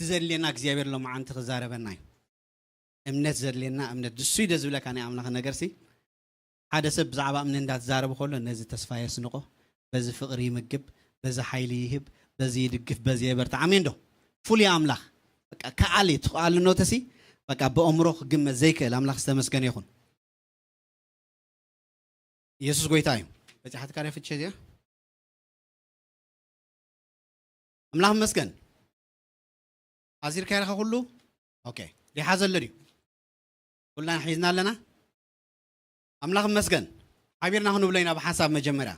ዘድልየና እግዚኣብሔር ሎማዓንቲ ክዛረበና እዩ። እምነት ዘድልየና እምነት ድሱ ኢደ ዝብለካ ናይ ኣምላኽ ነገርሲ ሓደ ሰብ ብዛዕባ እምነት እንዳተዛረበ ከሎ ነዚ ተስፋ የስንቆ፣ በዚ ፍቕሪ ይምግብ፣ በዚ ሓይሊ ይህብ፣ በዚ ይድግፍ፣ በዚ የበርታ። ኣሜን ዶ? ፍሉይ ኣምላኽ በቃ ከኣል እዩ። ትኽኣልነተሲ በቃ ብኣእምሮ ክግመት ዘይክእል ኣምላኽ ዝተመስገነ ይኹን። ኢየሱስ ጎይታ እዩ። በፂሓትካ ዶ ፍቼ እዚኣ? ኣምላኽ ይመስገን። ኣዚርካ ኢኻ ኩሉ? ኦኬ። ዲሓ ዘሎ ድዩ? ኩልና ሒዝና ኣለና። ኣምላኽ ይመስገን። ሓቢርና ክንብሎ ኢና ብሓንሳብ መጀመርያ።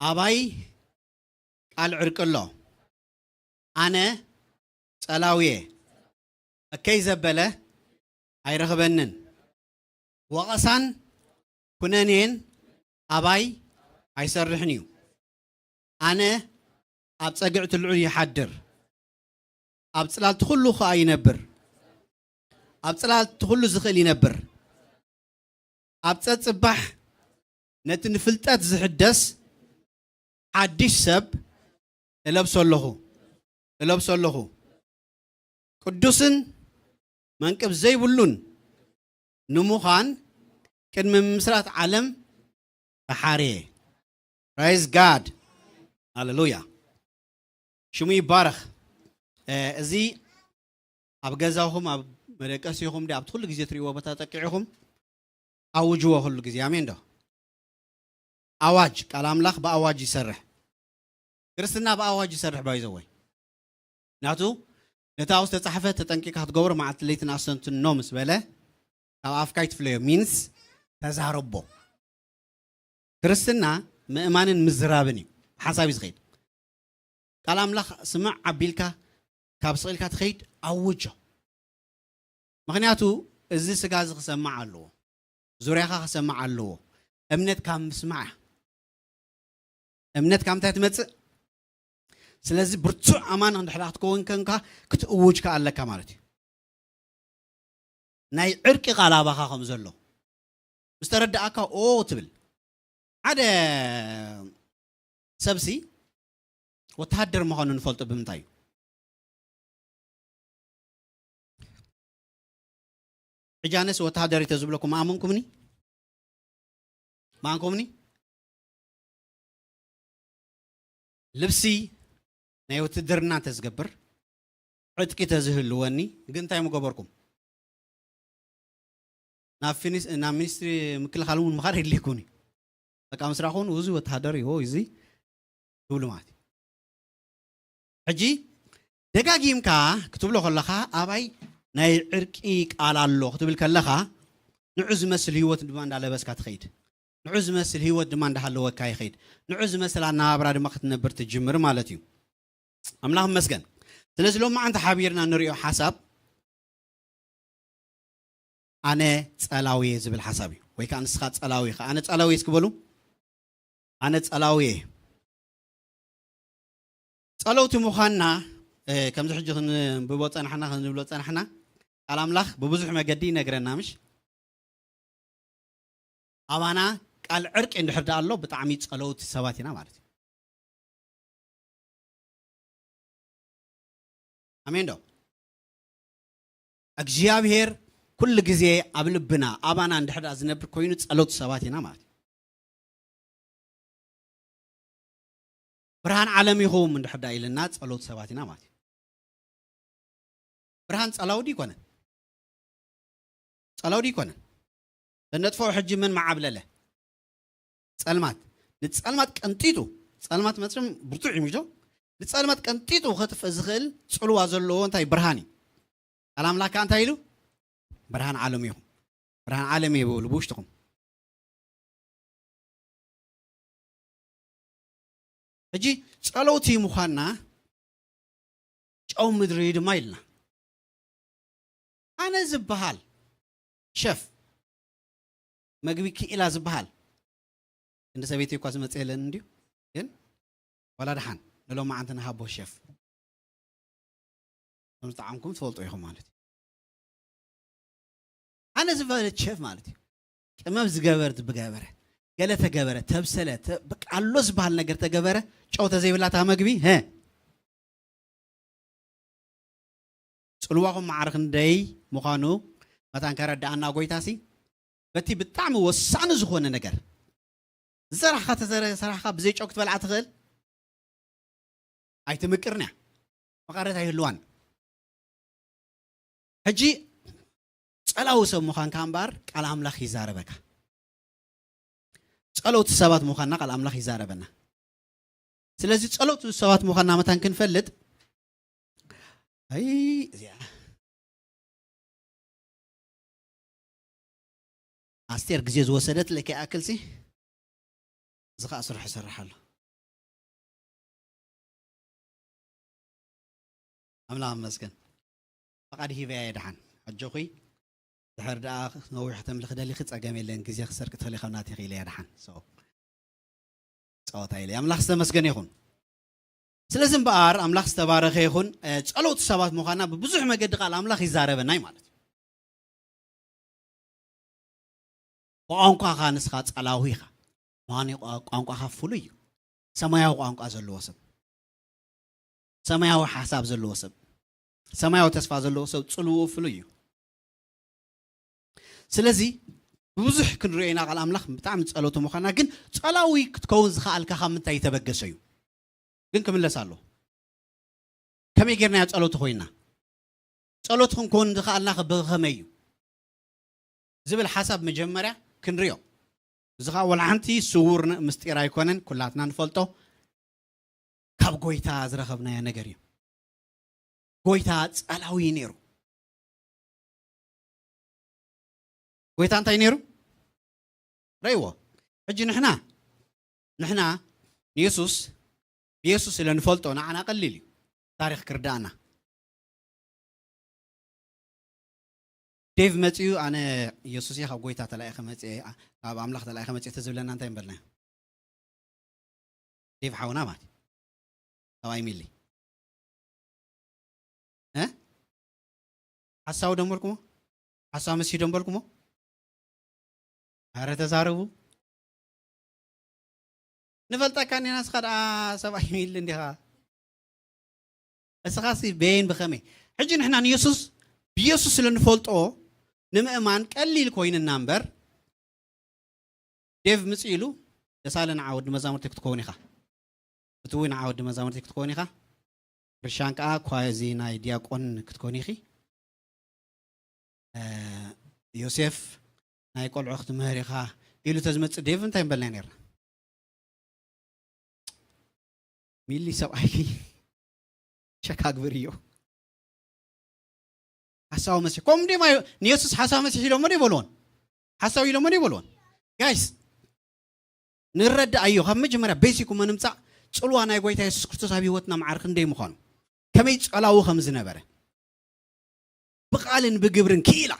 ኣባይ ቃል ዕርቂ ኣሎ። ኣነ ጸላውየ። እከይ ዘበለ ኣይረኽበንን። ወቐሳን ኩነኔን ኣባይ ኣይሰርሕን እዩ። ኣነ ኣብ ጸግዕቲ ልዑል ይሓድር፣ ኣብ ጽላልቲ ኩሉ ኸኣ ይነብር። ኣብ ጽላልቲ ኩሉ ዝኽእል ይነብር። ኣብ ጸጽባሕ ነቲ ንፍልጠት ዝሕደስ ሓድሽ ሰብ እለብሶ ኣለኹ፣ እለብሶ ኣለኹ። ቅዱስን መንቅብ ዘይብሉን ንምዃን ቅድሚ ምምስራት ዓለም ተሓርየ። Praise God። ሃሌሉያ። ሽሙ ይባረኽ። እ፣ እዚ ኣብ ገዛኹም፣ ኣብ መደቀሲኹም፣ ዲ ኣብቲ ኩሉ ግዜ ትርእይዎ ቦታ ጠቂዕኹም ኣውጅዎ ኩሉ ግዜ። ኣሜን ዶ? ኣዋጅ፣ ቃል ኣምላኽ ብኣዋጅ ይሰርሕ። ክርስትና ብኣዋጅ ይሰርሕ ባይዘወይ። ናቱ ነቲ ኣብኡ ዝተጻሕፈ ተጠንቂቕካ ክትገብሮ መዓልቲ ለይትን ኣስተንትኖ ምስ በለ ካብ ኣፍካ ይትፍለዮ ሚንስ ተዛረቦ። ክርስትና ምእማንን ምዝራብን እዩ። ሓሳብ እዩ ዝኸይድ። ቃል ኣምላኽ ስምዕ ኣቢልካ ካብ ስቕ ኢልካ ትኸይድ ኣውጆ። ምኽንያቱ እዚ ስጋ እዚ ክሰማዕ ኣለዎ። ዙርያኻ ክሰማዕ ኣለዎ። እምነት ካብ ምስማዕ እያ። እምነት ካብ ምንታይ ትመጽእ? ስለዚ ብርቱዕ ኣማን እንድሕር ክትከውን ከንካ ክትእውጅ ከኣ ኣለካ ማለት እዩ። ናይ ዕርቂ ቃል ኣባኻ ከም ዘሎ ምስ ተረዳእካ ኦ ትብል። ሓደ ሰብሲ ወተሃደር ምዃኑ ንፈልጦ ብምንታይ እዩ? ሕጂ ኣነስ ወተሃደር እዩ ተዝብለኩም ኣመንኩምኒ? ማንኩምኒ? ልብሲ ናይ ውትድርና ተዝገብር፣ ዕጥቂ ተዝህልወኒ፣ ግን እንታይ ምገበርኩም? ናብ ፊኒስ-፣ ናብ ሚኒስትሪ ምክልኻል እውን ምኻድ የድልየኩኒ። በቃ ምስራኹን እዚ ወተሃደር እዩ፣ እዚ ትብሉ ማለት እዩ። ሕጂ ደጋጊምካ ክትብሎ ከለኻ ኣባይ ናይ ዕርቂ ቃል ኣሎ ክትብል ከለኻ ንዑ ዝመስል ህይወት ድማ እንዳለበስካ ትኸይድ። ንዑ ዝመስል ህይወት ድማ እንዳሃለወካ ይኸይድ። ንዑ ዝመስል ኣነባብራ ድማ ክትነብር ትጅምር ማለት እዩ። ኣምላኽ ይመስገን። ስለዚ ሎማዓንቲ ሓቢርና ንሪኦ ሓሳብ ኣነ ጸላዊ እየ ዝብል ሓሳብ እዩ። ወይ ከኣ ንስኻ ጸላዊ ኢኻ። ኣነ ጸላዊ እየ እስኪ በሉ። ኣነ ጸላዊ እየ። ጸለውቲ ምዃንና፣ እ፣ ከምዚ ሕጂ ክንብቦ ጸናሕና፣ ክንብሎ ጸናሕና፣ ቃል ኣምላኽ ብብዙሕ መገዲ ይነግረና፣ ምሽ? ኣባና ቃል ዕርቂ እንድሕር ደኣ ኣሎ፣ ብጣዕሚ ጸለውቲ ሰባት ኢና ማለት እዩ። ኣሜን ዶ? እግዚኣብሔር ኩሉ ግዜ ኣብ ልብና፣ ኣባና እንድሕር ደኣ ዝነብር ኮይኑ ጸለውቲ ሰባት ኢና ማለት እዩ። ብርሃን ዓለም ኢኹም እንድሕር ደኣ ኢልና ጸለውቲ ሰባት ኢና ማለት እዩ። ብርሃን ጸላውዲ ይኮነን። ጸላውዲ ይኮነን። ተነጥፍኦ ሕጂ መን መዓብለለ? ጸልማት። ንጸልማት ቀንጢጡ፣ ጸልማት መቸም ብርቱዕ እዩ ምሽ ዶ? ንጸልማት ቀንጢጡ ከጥፍእ ዝኽእል ጽልዋ ዘለዎ እንታይ? ብርሃን እዩ። ቃል ኣምላኽ ከኣ እንታይ ኢሉ? ብርሃን ዓለም ኢኹም። ብርሃን ዓለም እየ ብውሉ ብውሽጥኹም። ሕጂ ጸለውቲ ምዃንና ጨው ምድሪ ድማ ኢልና። ኣነ ዝበሃል ሸፍ መግቢ ክኢላ ዝበሃል እንደ ሰበይቲ እኳ ዝመጽእ የለን እንድዩ፣ ግን ዋላ ደሓን ንሎማዓንቲ ንሃቦ ሸፍ ከም ዝጠዓምኩም ትፈልጡ ኢኹም ማለት እዩ። ኣነ ዝበለት ሸፍ ማለት እዩ። ቅመም ዝገበር ዝገበረ፣ ገለ ተገበረ፣ ተብሰለ፣ ተ-፣ በቃ ኣሎ ዝበሃል ነገር ተገበረ፣ ጨው ተዘይብላታ መግቢ፣ ሀ፣ ጽልዋኹም ማዕረ ክንደይ ምዃኑ መታን ከረድኣና ጎይታሲ፣ በቲ ብጣዕሚ ወሳኒ ዝኾነ ነገር ዝሰራሕካ ተዘረ-፣ ሰራሕካ ብዘይ ጨው ክትበልዓ ትኽእል ኣይትምቅርን እያ። መቐረት ኣይህልዋን። ሕጂ ጸላዊ ሰብ ምዃንካ እምበኣር ቃል ኣምላኽ ይዛረበካ። ጸለውቲ ሰባት ምዃንና ቃል ኣምላኽ ይዛረበና። ስለዚ ጸለውቲ ሰባት ምዃንና መታን ክንፈልጥ፣ ኣይ፣ እዚኣ ኣስቴር ግዜ ዝወሰደት ለከ ይኣክልሲ፣ እዚ ኸኣ ስራሕ ይሰርሕ ኣሎ። ኣምላኽ ይመስገን። ፈቓድ ሂበያ እየ ደሓን። ኣጆኺ፣ ድሕር ደኣ ነዊሕ ተምልኺ ደሊኺ ጸገም የለን፣ ግዜ ክሰርቂ ትኽእሊ ካብ ናተይ ኢለ እየ ደሓን። So፣ ጸወታ ኢለ። ኣምላኽ ዝተመስገነ ይኹን። ስለዚ እምበኣር ኣምላኽ ዝተባረኸ ይኹን። እ፣ ጸለውቲ ሰባት ምዃንና ብብዙሕ መገዲ ቃል ኣምላኽ ይዛረበና እዩ ማለት እዩ። ብቋንቋኻ ንስኻ ጸላዊ ኢኻ። ምዃኑ ቋ-፣ ቋንቋኻ ፍሉይ እዩ። ሰማያዊ ቋንቋ ዘለዎ ሰብ፣ ሰማያዊ ሓሳብ ዘለዎ ሰብ፣ ሰማያዊ ተስፋ ዘለዎ ሰብ ጽልውኡ ፍሉይ እዩ። ስለዚ ብብዙሕ ክንሪኦ ኢና ቃል ኣምላኽ ብጣዕሚ ጸለውቲ ምዃንና፣ ግን ጸላዊ ክትከውን ዝኸኣልካ ካብ ምንታይ ዝተበገሰ እዩ? ግን ክምለስ ኣሎ። ከመይ ጌርናዮ ጸለውቲ ኮይንና? ጸሎት ክንከውን ዝኸኣልና ከ ብኸመይ እዩ? ዝብል ሓሳብ መጀመርያ ክንሪኦ። እዚ ኸኣ ወላ ሓንቲ ስዉር ን-፣ ምስጢር ኣይኮነን፣ ኩላትና ንፈልጦ። ካብ ጎይታ ዝረኸብናዮ ነገር እዩ። ጎይታ ጸላዊ እዩ ነይሩ። ጎይታ እንታይ ነይሩ? ረእይዎ። ሕጂ ንሕና፣ ንሕና ንየሱስ፣ ብየሱስ ስለ ንፈልጦ ንዓና ቀሊል እዩ ታሪኽ ክርዳእና። ዴቭ መጺኡ፣ ኣነ የሱስ እየ፣ ካብ ጎይታ ተላኢኸ መጺአ፣ ካብ ኣምላኽ ተላኢኸ መጺአ ተዝብለና እንታይ ምበልናዮ? ዴቭ ሓውና ማለት እዩ። ሰብኣይ ሚሊ። እ? ሓሳዊ ደንበልኩሞ? ሓሳዊ መሲህ ደንበልኩሞ? ኣረ ተዛረቡ። ንፈልጠካ እኒና፣ ንስኻ ደኣ ሰብኣይ ሚሊ እንዲኻ። እስኻሲ በየን ብኸመይ? ሕጂ ንሕና ንየሱስ፣ ብየሱስ ስለ ንፈልጦ ንምእማን ቀሊል ኮይንና እምበር፣ ዴቭ ምጽእ ኢሉ፣ ደሳለ ንዓ ወዲ መዛሙርቲ ክትከውን ኢኻ። እቲ እውን ንዓ ወዲ መዛሙርቲ ክትከውን ኢኻ። ርሻን ከኣ ኳዚ ናይ ዲያቆን ክትኮን ኢኺ። እ፣ ዮሴፍ ናይ ቆልዑ ክትምህር ኢኻ ኢሉ ተዝመጽእ ዴቭ እንታይ ምበልና ነርና? ሚሊ ሰብኣይኪ ሸክ ኣግብርዮ። ሓሳዊ መሲሕ። ከምኡ ድዮም ኣዮ-፣ ንየሱስ ሓሳዊ መሲሕ ኢሎሞ ዶ ይበልዎን? ሓሳዊ ኢሎሞ ዶ ይበልዎን? ጋይስ፣ ንረዳእ ኣዮ። ካብ መጀመርያ ቤሲክ እሞ ንምጻእ፣ ጽልዋ ናይ ጎይታ የሱስ ክርስቶስ ኣብ ህይወትና መዓር ክንደይ ምዃኑ፣ ከመይ ጸላዊ ከም ዝነበረ፣ ብቓልን ብግብርን ክኢላ።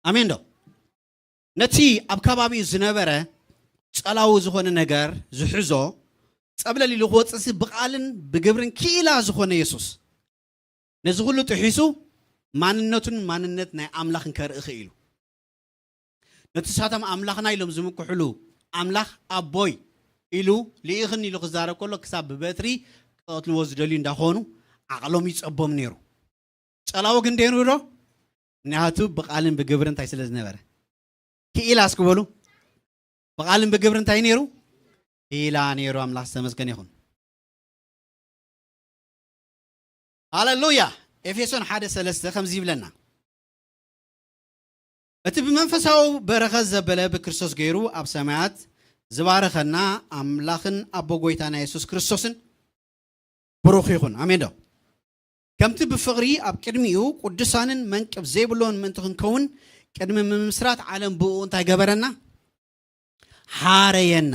ኣሜን ዶ? ነቲ ኣብ ከባቢኡ ዝነበረ ጸላዊ ዝኾነ ነገር ዝሕዞ ጸብለል ኢሉ ክወጽእሲ ብቓልን ብግብርን ክኢላ ዝኾነ የሱስ፣ ነዚ ኩሉ ጥሒሱ ማንነቱን ማንነት ናይ ኣምላኽን ከርኢ ክኢሉ። ነቲ ሳቶም ኣምላኽና ኢሎም ዝምክሕሉ ኣምላኽ ኣቦይ ኢሉ ልኢኽኒ ኢሉ ክዛረብ ከሎ ክሳብ ብበትሪ ክቐትልዎ ዝደልዩ እንዳኾኑ ዓቕሎም ይጸቦም ነይሩ። ጸላዊ ግን ደይሩ ዶ? ምክንያቱ ብቓልን ብግብርን እንታይ ስለ ዝነበረ? ክኢላ እስኪ በሉ። ብቓልን ብግብርን እንታይ ነይሩ? ክኢላ ነይሩ። ኣምላኽ ዝተመስገነ ይኹን። ሃሌሉያ። ኤፌሶን ሓደ ሰለስተ ከምዚ ይብለና፣ እቲ ብመንፈሳዊ በረኸት ዘበለ ብክርስቶስ ገይሩ ኣብ ሰማያት ዝባረኸና ኣምላኽን ኣቦ ጎይታና የሱስ ክርስቶስን ብሩኽ ይኹን። ኣሜን ዶ? ከምቲ ብፍቕሪ ኣብ ቅድሚኡ ቅዱሳንን መንቅብ ዘይብሎን ምእንቲ ክንከውን ቅድሚ ምምስራት ዓለም ብእኡ እንታይ ገበረና? ሓረየና።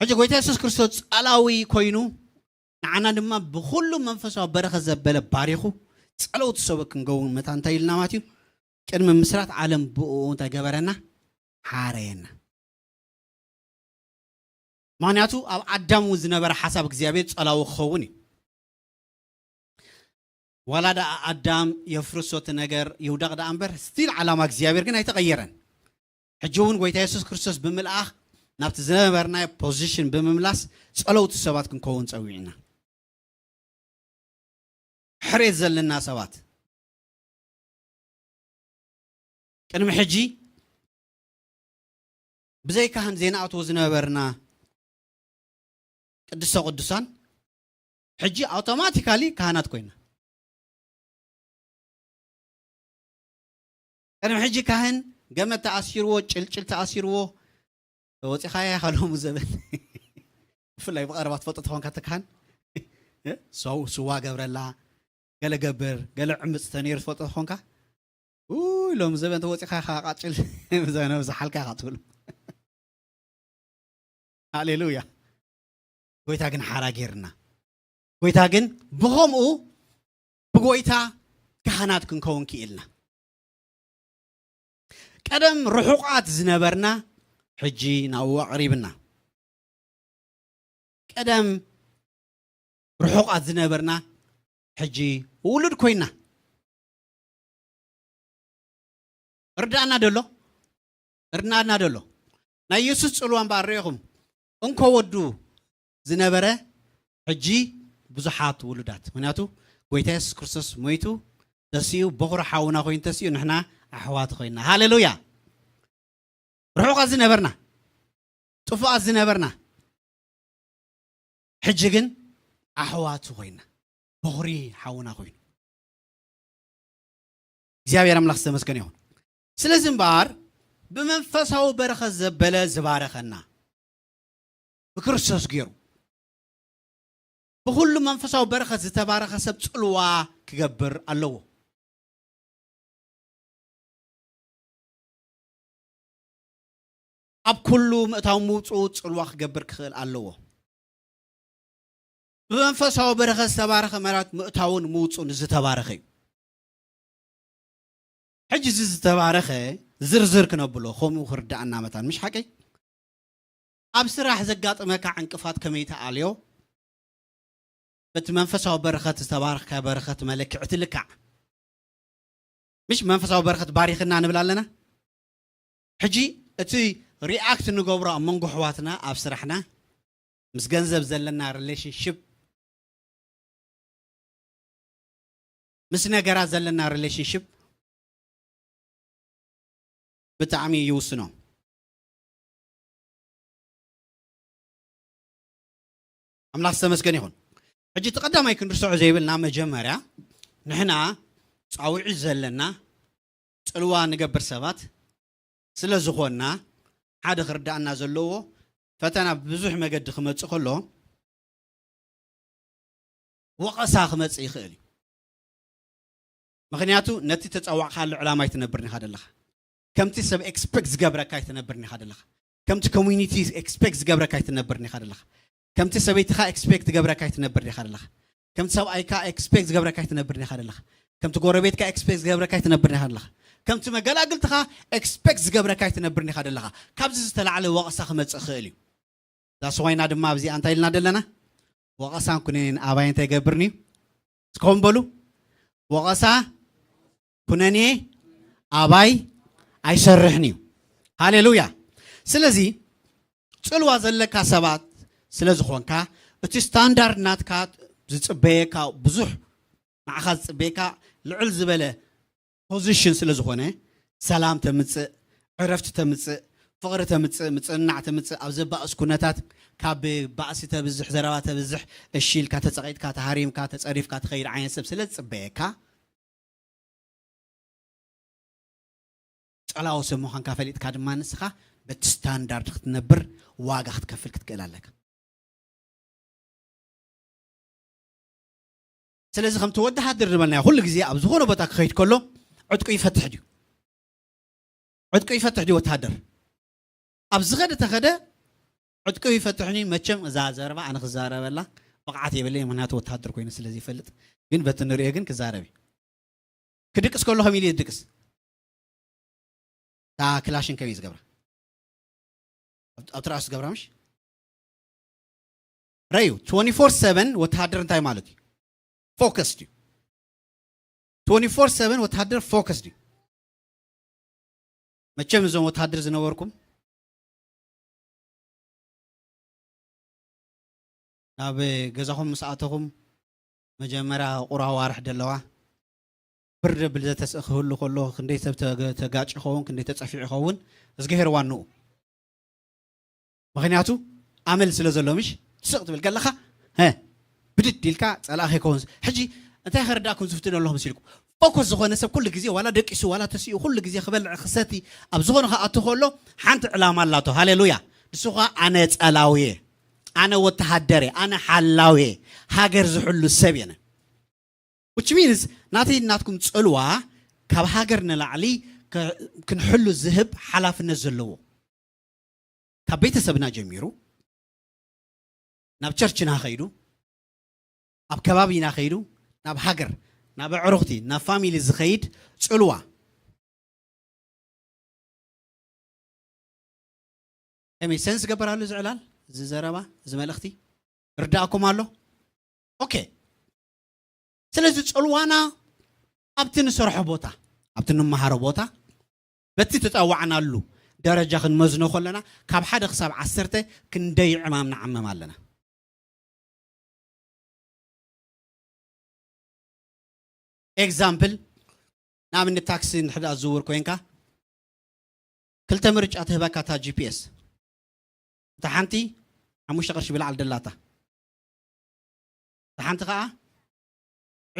ሕጂ ጎይታ የሱስ ክርስቶስ ጸላዊ ኮይኑ ንዓና ድማ ብኹሉ መንፈሳዊ በረኸት ዘበለ ባሪኹ ጸለውቲ ሰበ ክንከውን መታ እንታይ ኢልና ማለት እዩ? ቅድሚ ምስራት ዓለም ብእኡ እንታይ ገበረና? ሓረየና። ምኽንያቱ ኣብ ኣዳም እውን ዝነበረ ሓሳብ እግዚኣብሔር ጸላዊ ክኸውን እዩ። ዋላ ደኣ ኣዳም የፍርሶ እቲ ነገር ይውደቕ ደኣ እምበር፣ ስቲል ዓላማ እግዚኣብሔር ግን ኣይተቐየረን። ሕጂ እውን ጎይታ የሱስ ክርስቶስ ብምልኣኽ ናብቲ ዝነበርናዮ ፖዚሽን ብምምላስ ጸለውቲ ሰባት ክንከውን ጸዊዕና። ሕሬት ዘለና ሰባት ቅድሚ ሕጂ ብዘይ ካህን ዘይንኣትዎ ዝነበርና ቅድስተ ቅዱሳን ሕጂ ኣውቶማቲካሊ ካህናት ኮይና። ቅድሚ ሕጂ ካህን ገመድ ተኣሲርዎ፣ ጭልጭል ተኣሲርዎ፣ ወፂኻያ ኢኻ ሎሚ ዘበን። ብፍላይ ብቐረባ ትፈልጦ ተኾንካ እቲ ካህን፣ እ? ሰው-፣ ስዋ ገብረላ፣ ገለ ገብር፣ ገለ ዕምፅ ተነይሩ ትፈልጦ ተኾንካ፣ ውይ፣ ሎሚ ዘበን ተወፂኻ ኢኻ ቃጭል፣ ብዘበነ ብዝሓልካ ኢኻ ትብሉ። ሃሌሉያ። ጎይታ ግን ሓራ ጌርና። ጎይታ ግን ብኸምኡ ብጎይታ ካህናት ክንከውን ክኢልና። ቀደም ርሑቓት ዝነበርና ሕጂ ናብኡ ኣቕሪብና። ቀደም ርሑቓት ዝነበርና ሕጂ ውሉድ ኮይና። እርዳእና ደሎ፣ እርዳእና ደሎ። ናይ ኢየሱስ ጽልዋ እምበኣር ርኢኹም፣ እንኮ ወዱ ዝነበረ ሕጂ ብዙሓት ውሉዳት። ምኽንያቱ ጎይታ የሱስ ክርስቶስ ሞይቱ ተሲኡ፣ በኹሪ ሓውና ኮይኑ ተሲኡ፣ ንሕና ኣሕዋት ኮይና። ሃሌሉያ! ርሑቓት ዝነበርና፣ ጥፉኣት ዝነበርና፣ ሕጂ ግን ኣሕዋቱ ኮይና፣ በኹሪ ሓውና ኮይኑ። እግዚኣብሔር ኣምላኽ ዝተመስገነ ይኹን። ስለዚ እምበኣር ብመንፈሳዊ በረኸት ዘበለ ዝባረኸና ብክርስቶስ ገይሩ፣ ብኹሉ መንፈሳዊ በረኸት ዝተባረኸ ሰብ ጽልዋ ክገብር ኣለዎ። ኣብ ኩሉ ምእታው ምውጽኡ ጽልዋ ክገብር ክኽእል ኣለዎ። ብመንፈሳዊ በረኸት ዝተባረኸ ማለት ምእታውን ምውጽኡን ዝተባረኸ እዩ። ሕጂ እዚ ዝተባረኸ ዝርዝር ክነብሎ ከምኡ ክርዳእና መታን፣ ምሽ ሓቀይ? ኣብ ስራሕ ዘጋጥመካ ዕንቅፋት ከመይ ትኣልዮ? በቲ መንፈሳዊ በረኸት ዝተባረኽካ በረኸት መለክዒ ትልካዕ። ምሽ መንፈሳዊ በረኸት ባሪኽና ንብል ኣለና። ሕጂ እቲ ሪኣክት ንገብሮ ኣብ መንጎ ኣሕዋትና ኣብ ስራሕና፣ ምስ ገንዘብ ዘለና ሪሌሽንሽፕ፣ ምስ ነገራት ዘለና ሪሌሽንሽፕ ብጣዕሚ ይውስኖ። ኣምላኽ ዝተመስገነ ይኹን። ሕጂ እቲ ቀዳማይ ክንርስዖ ዘይብልና መጀመርያ ንሕና ጻውዒት ዘለና ጽልዋ ንገብር ሰባት ስለ ዝኾንና፣ ሓደ ክርዳእና ዘለዎ፣ ፈተና ብብዙሕ መገዲ ክመጽእ ከሎ ወቐሳ ክመጽእ ይኽእል እዩ። ምኽንያቱ ነቲ ተጸዋዕካሉ ዕላማ ኣይትነብርን ኢኻ ደለኻ። ከምቲ ሰብ ኤክስፔክት ዝገብረካ ኣይትነብርን ኢኻ ደለኻ። ከምቲ ኮሚኒቲ ኤክስፔክት ዝገብረካ ኣይትነብርን ኢኻ ደለኻ። ከምቲ ሰበይትኻ ኤክስፔክት ዝገብረካ ኣይትነብርን ኢኻ ደለኻ። ከምቲ ሰብኣይካ ኤክስፔክት ዝገብረካ ኣይትነብርን ኢኻ ደለኻ። ከምቲ ጎረቤትካ ኤክስፔክት ዝገብረካ ኣይትነብርን ኢኻ ደለኻ። ከምቲ መገላግልትኻ ኤክስፔክት ዝገብረካ ኣይትነብርን ኢኻ ደለኻ። ካብዚ ዝተላዕለ ወቐሳ ክመጽእ ይኽእል እዩ። ዛስዋይና ድማ ኣብዚኣ እንታይ ኢልና ደለና? ወቐሳን ኩነኔን ኣባይ እንታይ ይገብርን እዩ? እስከ በሉ፣ ወቐሳ ኩነኔ ኣባይ ኣይሰርሕን እዩ። ሃሌሉያ። ስለዚ ጽልዋ ዘለካ ሰባት ስለ ዝኾንካ፣ እቲ ስታንዳርድ ናትካ ዝጽበየካ ብዙሕ፣ ንዓኻ ዝጽበየካ ልዕል ዝበለ ፖዚሽን ስለ ዝኾነ፣ ሰላም ተምጽእ፣ ዕረፍቲ ተምጽእ፣ ፍቕሪ ተምጽእ፣ ምጽንናዕ ተምጽእ፣ ኣብ ዘባእስ ኩነታት ካብ ባእሲ ተብዝሕ፣ ዘረባ ተብዝሕ፣ እሺ ኢልካ ተጸቒጥካ፣ ተሃሪምካ፣ ተጸሪፍካ ትኸይድ ዓይነት ሰብ ስለ ዝጽበየካ፣ ጸላዎ ሰብ ምዃንካ ፈሊጥካ ድማ ንስኻ በቲ ስታንዳርድ ክትነብር ዋጋ ክትከፍል ክትክእል ኣለካ። ስለዚ ከምቲ ወተሃደር ዝበልናዮ ኩሉ ግዜ ኣብ ዝኾነ ቦታ ክኸይድ ከሎ ዕጥቁ ይፈትሕ ድዩ? ዕጥቁ ይፈትሕ ድዩ ወተሃደር? ኣብ ዝኸደ ተኸደ ዕጥቁ ይፈትሕኒ። መቸም እዛ ዘረባ ኣነ ክዛረበላ ብቕዓት የብለይ፣ ምኽንያቱ ወተሃደር ኮይኑ ስለ ዘይፈልጥ። ግን በቲ ንሪኦ ግን ክዛረብ እዩ። ክድቅስ ከሎ ከመይ ኢሉ ይድቅስ? እታ ክላሽን ከመይ ዝገብራ? ኣብ፣ ኣብ ትርኣስ ዝገብራ ምሽ? ረዩ፣ ትወንቲ ፎር ሰቨን ወተሃደር እንታይ ማለት እዩ? ፎከስድ እዩ። ትወንቲ ፎር ሰቨን ወተሃደር ፎከስድ እዩ። መቸም እዞም ወተሃደር ዝነበርኩም ኣብ ገዛኹም ምስ ኣተኹም መጀመርያ ቁር ኣዋርሕ ደለዋ ብርድ ብል ዘተስእ ክህሉ ከሎ ክንደይ ሰብ ተገ- ተጋጭ ይኸውን፣ ክንደይ ተጸፊዑ ይኸውን፣ እዝግሄር ዋንኡ። ምኽንያቱ ኣመል ስለ ዘሎ ምሽ ትስቕ ትብል ከለኻ ሀ ብድድ ኢልካ ጸላእ ከይከውን። ሕጂ እንታይ ከረዳእኩም ዝፍትን ኣለኹ መሲልኩም? ፎኮስ ዝኾነ ሰብ ኩሉ ግዜ ዋላ ደቂሱ ዋላ ተሲኡ ኩሉ ግዜ ክበልዕ ክሰቲ ኣብ ዝኾነ ክኣቱ ከሎ ሓንቲ ዕላማ ኣላቶ። ሃሌሉያ! ንሱ ኸኣ ኣነ ጸላዊ እየ፣ ኣነ ወተሃደር እየ፣ ኣነ ሓላዊ እየ፣ ሃገር ዝሕሉ ሰብ እየ። Which means ናተይ ናትኩም ጽልዋ ካብ ሃገር ንላዕሊ ከ- ክንሕሉ ዝህብ ሓላፍነት ዘለዎ ካብ ቤተሰብና ጀሚሩ ናብ ቸርችና ኸይዱ ኣብ ከባቢና ኸይዱ ናብ ሃገር ናብ ኣዕሩኽቲ ናብ ፋሚሊ ዝኸይድ ጽልዋ ከመይ ሰንስ ገበራሉ እዚ ዕላል እዚ ዘረባ እዚ መልእኽቲ ርዳእኩም ኣሎ ኦኬ ስለዚ ጽልዋና ኣብቲ ንሰርሖ ቦታ ኣብቲ ንመሃሮ ቦታ በቲ ተጻዋዕናሉ ደረጃ ክንመዝኖ ከለና ካብ ሓደ ክሳብ ዓሰርተ ክንደይ ዕማም ንዓመም ኣለና example ንኣብነት ታክሲ እንድሕር ዝዝውር ኮይንካ ክልተ ምርጫ ትህበካ እታ ጂፒኤስ እታ ሓንቲ ሓሙሽተ ቅርሺ ብላዕሊ ደላታ እታ ሓንቲ ከዓ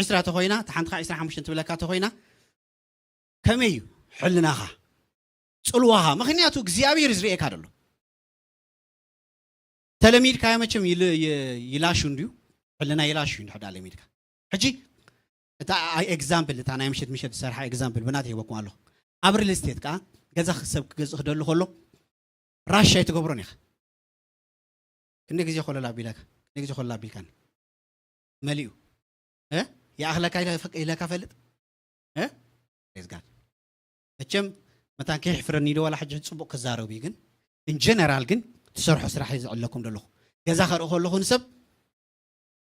ዕስራ ተኮይና እታ ሓንቲ ከዓ ዕስራ ሓሙሽተ ትብለካ ተኮይና ከመይ እዩ ሕልናኻ ጽልዋኻ ምክንያቱ እግዚኣብሔር ዝርእየካ ደሎ ተለሚድካዮ መቸም ይላሹ እንድዩ ሕልና ይላሹ እንድሕዳ ለሚድካ ሕጂ እታ example እታ ናይ ምሸት ምሸት ዝሰርሓ example ብናት ሂበኩም ኣለኹ ኣብ real estate ከዓ ገዛ ሰብ ክገዝእ ክደሉ ከሎ ራሽ ኣይትገብሮን ኢኻ ክንደ ግዜ ኮለል ኣቢለካ ክንደ ግዜ ኮለል ኣቢልካኒ መሊኡ እ ይኣኽለካ ኢለ- ኢለካ ፈልጥ እ Praise God መቸም መታን ከይሕፍረኒ ዶ ዋላ ሕጂ ፅቡቅ ክዛረቡ እዩ ግን in general ግን ትሰርሖ ስራሕ እዩ ዝዕለኩም ዘለኹ ገዛ ከርኢ ከለኹ ንሰብ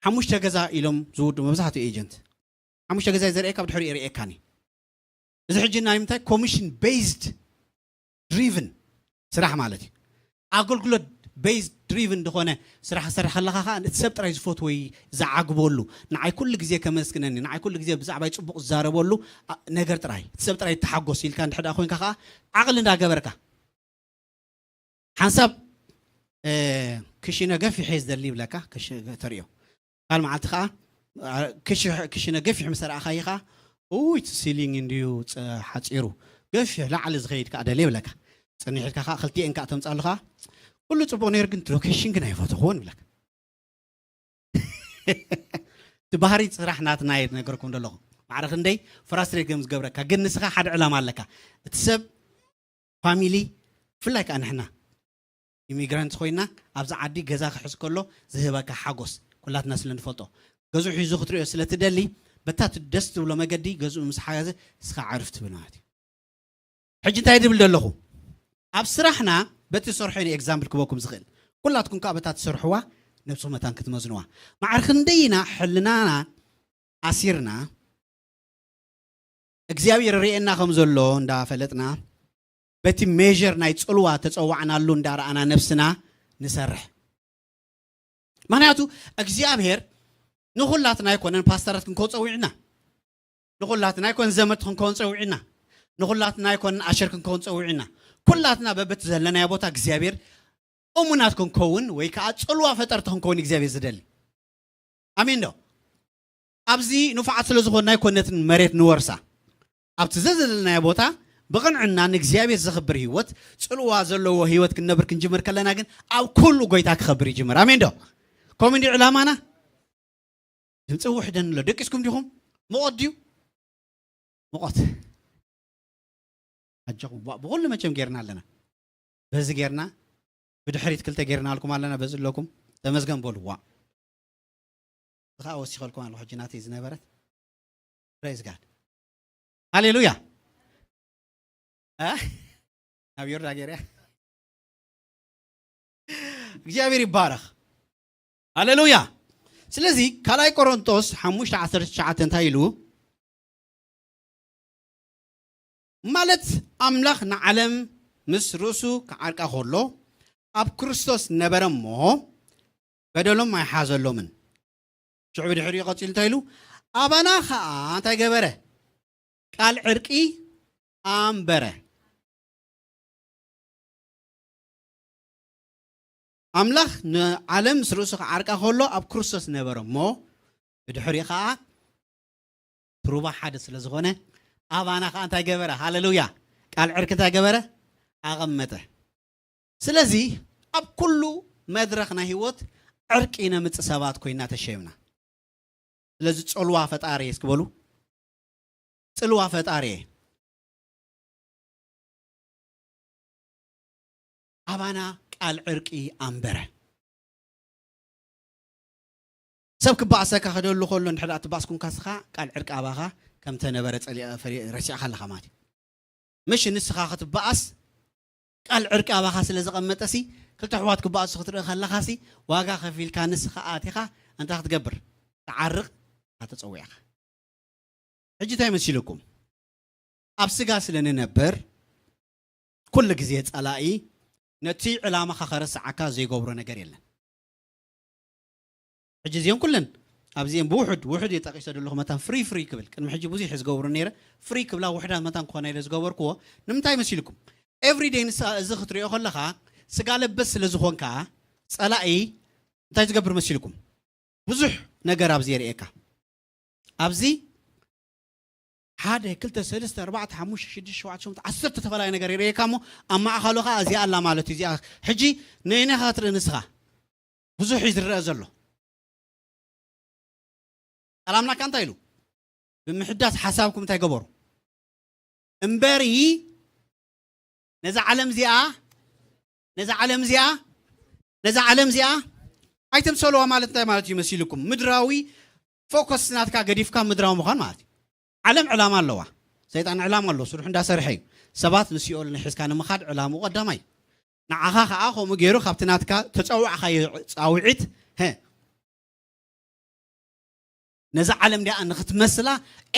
ሓሙሽተ ገዛ ኢሎም ዝውዱ መብዛሕትኡ ኤጀንት ሓሙሽተ ገዛ ዘርኤ ካብ ድሕሪኡ የርእየካኒ እዚ ሕጂ ናይ ምንታይ commission based driven ስራሕ ማለት እዩ ኣገልግሎት based driven ዝኾነ ስራሕ ክሰርሕ ከለኻ ከዓ እቲ ሰብ ጥራይ ዝፈትዎ ዝዓግበሉ ንዓይ ኩሉ ግዜ ከመስግነኒ ንዓይ ኩሉ ግዜ ብዛዕባይ ፅቡቅ ዝዛረበሉ ኣ- ነገር ጥራይ እቲ ሰብ ጥራይ ተሓጎስ ኢልካ እንድሕዳ ኮይንካ ከዓ ዓቕሊ እንዳገበርካ ሓንሳብ እ፣ ክሽነ ገፊሕ እየ ዝደሊ ይብለካ ክሽ- ተርእዮ ካል መዓልቲ ከዓ አ፣ ክሽ- ክሽነ ገፊሕ ምስ ረኣኻዮ ከዓ ውይ እቲ ሲሊንግ እንድዩ ጸ- ሓፂሩ ገፊሕ ላዕሊ ዝኸይድ ከዓ ደሊ ይብለካ ፅንሕ ኢልካ ከዓ ክልቲኤን ከዓ ተምፃሉ ከዓ ኩሉ ፅቡቅ ነይሩ ግን ሎኬሽን ግን ኣይፈትኽዎን ይብለካ እቲ ባህሪ ስራሕ ናትና እየ ነገርኩም ዘለኹ ማዕረ ክንደይ ፍራስትሬት ከም ዝገብረካ ግን ንስኻ ሓደ ዕላማ ኣለካ እቲ ሰብ ፋሚሊ ብፍላይ ከዓ ንሕና ኢሚግራንት ኮይና ኣብዚ ዓዲ ገዛ ክሕዝ ከሎ ዝህበካ ሓጎስ ኩላትና ስለ ንፈልጦ ገዝኡ ሒዙ ክትሪኦ ስለ ትደሊ በታ ደስ ትብሎ መገዲ ገዝኡ ምስ ሓገዘ እስኻ ዓርፍ ትብል ማለት እዩ ሕጂ እንታይ ድብል ዘለኹ ኣብ ስራሕና በቲ ዝሰርሖ ዩ ኤግዛምፕል ክበኩም ዝኽእል ኩላትኩም ከዓ በታ ትሰርሕዋ ነብስኹም መታን ክትመዝንዋ ማዕር ክንደይና ሕልናና ኣሲርና እግዚኣብሔር ርእየና ከም ዘሎ እንዳፈለጥና በቲ ሜር ናይ ፅልዋ ተፀዋዕናሉ እንዳረኣና ነብስና ንሰርሕ ምክንያቱ እግዚኣብሔር ንኩላትና ኣይኮነን ፓስተራት ክንከው ፀዊዕና ንኩላትና ኣይኮነን ዘመድ ክንከውን ፀዊዕና ንኩላትና ኣይኮነን ኣሸር ክንከውን ፀዊዕና ኩላትና በበቲ ዘለናዮ ቦታ እግዚኣብሔር እሙናት ክንከውን ወይ ከዓ ፅልዋ ፈጠርቲ ክንከውን እግዚኣብሔር ዝደሊ ኣሜን ዶ ኣብዚ ንፉዓት ስለ ዝኾንና ኣይኮነትን መሬት ንወርሳ ኣብቲ ዘዘለናዮ ቦታ ብቕንዕና ንእግዚኣብሔር ዘኽብር ህይወት ፅልዋ ዘለዎ ህይወት ክንነብር ክንጅምር ከለና ግን ኣብ ኩሉ ጎይታ ክኸብር ይጅምር ኣሜን ዶ ከምኡ እንዲ ዕላማና ድምፂ ውሕደን ኣሎ ደቂስኩም ዲኹም ምቖት ድዩ ምቖት ኣጆኹም ብኩሉ መቸም ጌርና ኣለና በዚ ጌርና ብድሕሪት ክልተ ጌርና ኣልኩም ኣለና በዚ ኣለኩም ተመስገን በሉ ዋ ከዓ ወሲኸልኩም ኣለኹ ሕጂ ናተይ ዝነበረት praise God ሃሌሉያ ናብ ዮርዳ ገርያ እግዚኣብሔር ይባረኽ ሃሌሉያ ስለዚ ካልኣይ ቆሮንጦስ ሓሙሽተ ዓሰርተ ትሽዓተ እንታይ ኢሉ ማለት ኣምላኽ ንዓለም ምስ ርእሱ ክዓርቃ ከሎ ኣብ ክርስቶስ ነበረ እሞ በደሎም ኣይሓዘሎምን። ሽዑ ብድሕሪኡ ቀጺሉ እንታይ ኢሉ? ኣባና ኸኣ እንታይ ገበረ? ቃል ዕርቂ ኣንበረ። ኣምላኽ ንዓለም ምስ ርእሱ ክዓርቃ ከሎ ኣብ ክርስቶስ ነበረ እሞ፣ ብድሕሪኡ ኸኣ ትሩባ ሓደ ስለ ዝኾነ፣ ኣባና ኸኣ እንታይ ገበረ? ሃሌሉያ! ቃል ዕርቂ እንታይ ገበረ? ኣቐመጠ። ስለዚ ኣብ ኩሉ መድረኽ ናይ ህይወት ዕርቂ ነምጽእ ሰባት ኮይና ተሸይምና። ስለዚ ጽልዋ ፈጣሪ እስኪ በሉ። ጽልዋ ፈጣሪ። ኣባና ቃል ዕርቂ ኣንበረ። ሰብ ክበኣሰካ ክደሉ ከሎ እንድሕር ደኣ ትባእስ ኩንካ ስኻ ቃል ዕርቂ ኣባኻ ከም ተነበረ ጸሊኣ ፈሪ-፣ ረሲዕካ ኣለኻ ማለት እዩ። ምሽ ንስኻ ክትበኣስ ቃል ዕርቂ ኣባኻ ስለ ዘቐመጠሲ ክልተ ኣሕዋት ክበኣሱ ክትርኢ ከለኻሲ ዋጋ ከፊልካ ንስኻ ኣቲኻ እንታይ ክትገብር? ትዓርቕ ኢኻ ተጸዊዕካ። ሕጂ እንታይ መሲልኩም? ኣብ ስጋ ስለ ንነብር ኩሉ ግዜ ጸላኢ ነቲ ዕላማኻ ከረስዓካ ዘይገብሮ ነገር የለን። ሕጂ እዚኦም ኩለን ኣብዚኦም ብውሑድ ውሑድ እየ ጠቒሰ ዘለኹ መታን ፍሪ ፍሪ ክብል ቅድሚ ሕጂ ብዙሕ እየ ዝገብሩ ነይረ። ፍሪ ክብላ ውሕዳት መታን ክኾና ኢለ ዝገበርክዎ ንምንታይ መሲልኩም? ኤቭሪደይ ንሳ እዚ ክትሪኦ ከለኻ ስጋ ለበስ ስለ ዝኾንካ ጸላኢ እንታይ ዝገብር መሲልኩም? ብዙሕ ነገር ኣብዚ የርእየካ። ኣብዚ ሓደ ክልተ ሰለስተ ኣርባዕተ ሓሙሽተ ሽዱሽተ ሸውዓተ ሸሞንተ ዓሰርተ ተፈላለየ ነገር የርእየካ እሞ ኣብ ማእኸሉ ኸዓ እዚኣ ኣላ ማለት እዩ። እዚኣ ሕጂ ነየናይ ኸዓ ትርኢ ንስኻ? ብዙሕ እዩ ዝረአ ዘሎ። ጠላምናካ እንታይ ኢሉ? ብምሕዳስ ሓሳብኩም እንታይ ገበሩ? እምበሪ ነዛ ዓለም እዚኣ፣ ነዛ ዓለም እዚኣ፣ ነዛ ዓለም እዚኣ ኣይተምሰልዋ ማለት እንታይ ማለት እዩ መሲልኩም? ምድራዊ ፎከስ ናትካ ገዲፍካ ምድራዊ ምዃን ማለት እዩ። ዓለም ዕላማ ኣለዋ። ሰይጣን ዕላማ ኣለዎ። ስርሑ እንዳሰርሐ እዩ። ሰባት ንሲኦል ንሒዝካ ንምኻድ ዕላምኡ ቀዳማይ እዩ። ንዓኻ ኸዓ ከምኡ ገይሩ ካብቲ ናትካ ተጸዋዕኻዮ ጻውዒት፣ ሀ፣ ነዛ ዓለም እዚኣ ንኽትመስላ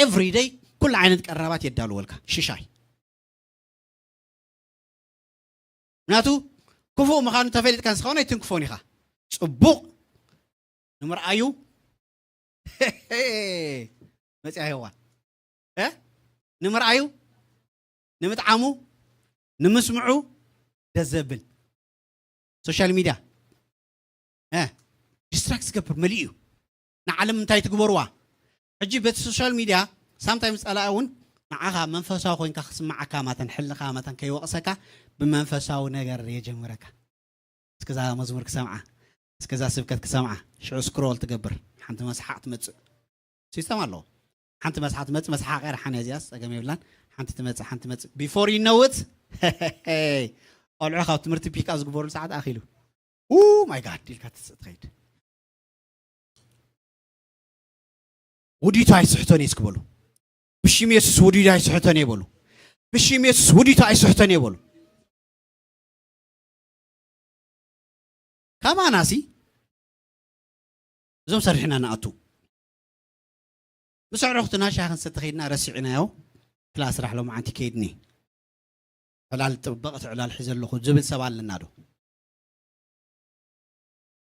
ኤቭሪደይ ኩሉ ዓይነት ቀረባት የዳልወልካ። ሽሻይ። ምክንያቱ ክፉእ ምዃኑ ተፈሊጥካ ንስኻ እውን ኣይትንክፎን ኢኻ። ጽቡቕ ንምርኣዩ መጽያ ሄዋን፣ እ? ንምርኣዩ፣ ንምጥዓሙ፣ ንምስምዑ ደስ ዘብል። ሶሻል ሚድያ፣ እ፣ ዲስትራክት ዝገብር መሊኡ እዩ። ንዓለም እንታይ ትግበርዋ? ሕጂ በቲ ሶሻል ሚድያ ሳምታይምስ ጸላኢ እውን ንዓኻ መንፈሳዊ ኮይንካ ክስምዓካ መታን፣ ሕልኻ መታን ከይወቕሰካ ብመንፈሳዊ ነገር የጀምረካ። እስከዛ መዝሙር ክሰምዓ፣ እስከዛ ስብከት ክሰምዓ፣ ሽዑ ስክሮል ትገብር። ሓንቲ መስሓቕ ትመጽእ። ሲስተም ኣለዎ። ሓንቲ መስሓቕ ትመጽእ፣ መስሓቕ ቀርሓን እያ እዚኣስ፣ ጸገም የብላን። ሓንቲ ትመጽእ፣ ሓንቲ ትመጽእ። Before you know it፣ ቆልዑ ካብ ትምህርቲ ፒክ ኣፕ ዝግበሩሉ ሰዓት ኣኺሉ። ኡ ማይ ጋድ ኢልካ ትስ-፣ ትኸይድ። ውዲቱ ኣይስሕቶን እየ እስኪ በሉ። ብሽም የሱስ ውዲቱ ኣይስሕቶን እየ በሉ። ብሽም የሱስ ውዲቱ ኣይስሕቶን እየ በሉ። ካባናሲ እዞም ሰሪሕና ንኣቱ። ምስ ኣዕሩኽትና ሻሂ ክንሰቲ ከይድና ረሲዕናዮ። ክላ ስራሕ ሎማዓንቲ ከይድኒ። ዕላል ጥበቕቲ ዕላል ሒዘ ኣለኹ ዝብል ሰብ ኣለና ዶ?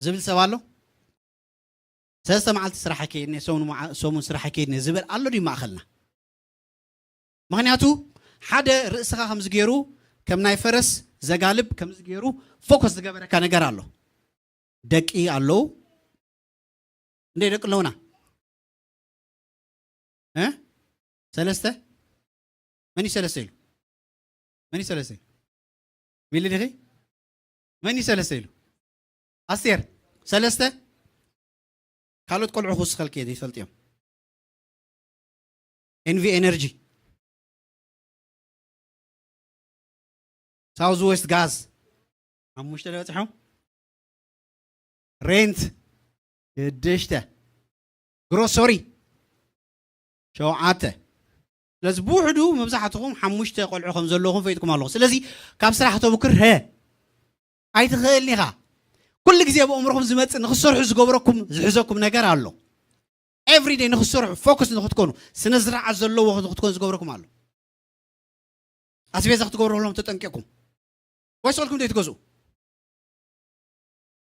ዝብል ሰብ ኣሎ? ሰለስተ መዓልቲ ስራሕ ከይድኒ፣ ሰሙን መዓ-፣ ሰሙን ስራሕ ከይድኒ ዝብል ኣሎ ድዩ ማእኸልና? ምኽንያቱ ሓደ ርእስኻ ከምዚ ገይሩ፣ ከም ናይ ፈረስ ዘጋልብ ከምዚ ገይሩ ፎከስ ዝገበረካ ነገር ኣሎ። ደቂ ኣለዉ። እንደ ደቂ ኣለዉና? እ? ሰለስተ? መን እዩ ሰለስተ ኢሉ? መን እዩ ሰለስተ ኢሉ? ሚሊ ዲኺ? መን እዩ ሰለስተ ኢሉ? ኣስቴር፣ ሰለስተ? ካልኦት ቆልዑ ክውስኸልኪ እየ፣ ዘይፈልጥ እዮም። ኤንቪ ኤነርጂ፣ ሳውዝ ዌስት ጋዝ፣ ሓሙሽተ ዶ በፂሖም? ሬንት፣ ሽዱሽተ። ግሮሰሪ፣ ሸውዓተ። ስለዚ ብውሕዱ መብዛሕትኹም ሓሙሽተ ቆልዑ ከም ዘለኹም ፈሊጥኩም ኣለኹም። ስለዚ ካብ ስራሕ ተብክር፣ ሀ፣ ኣይትኽእልን ኢኻ። ኩሉ ግዜ ኣብ ኣእምሮኹም ዝመጽእ ንኽትሰርሑ ዝገብረኩም፣ ዝሕዘኩም ነገር ኣሎ። ኤቭሪደይ ንኽትሰርሑ፣ ፎከስ ንኽትኮኑ፣ ስነ ስርዓት ዘለዎ ንኽትኮኑ ዝገብረኩም ኣሎ። ኣስቤዛ ክትገብሩ ከለኹም ተጠንቂቕኩም። ወይ ስልኩም ዘይትገዝኡ።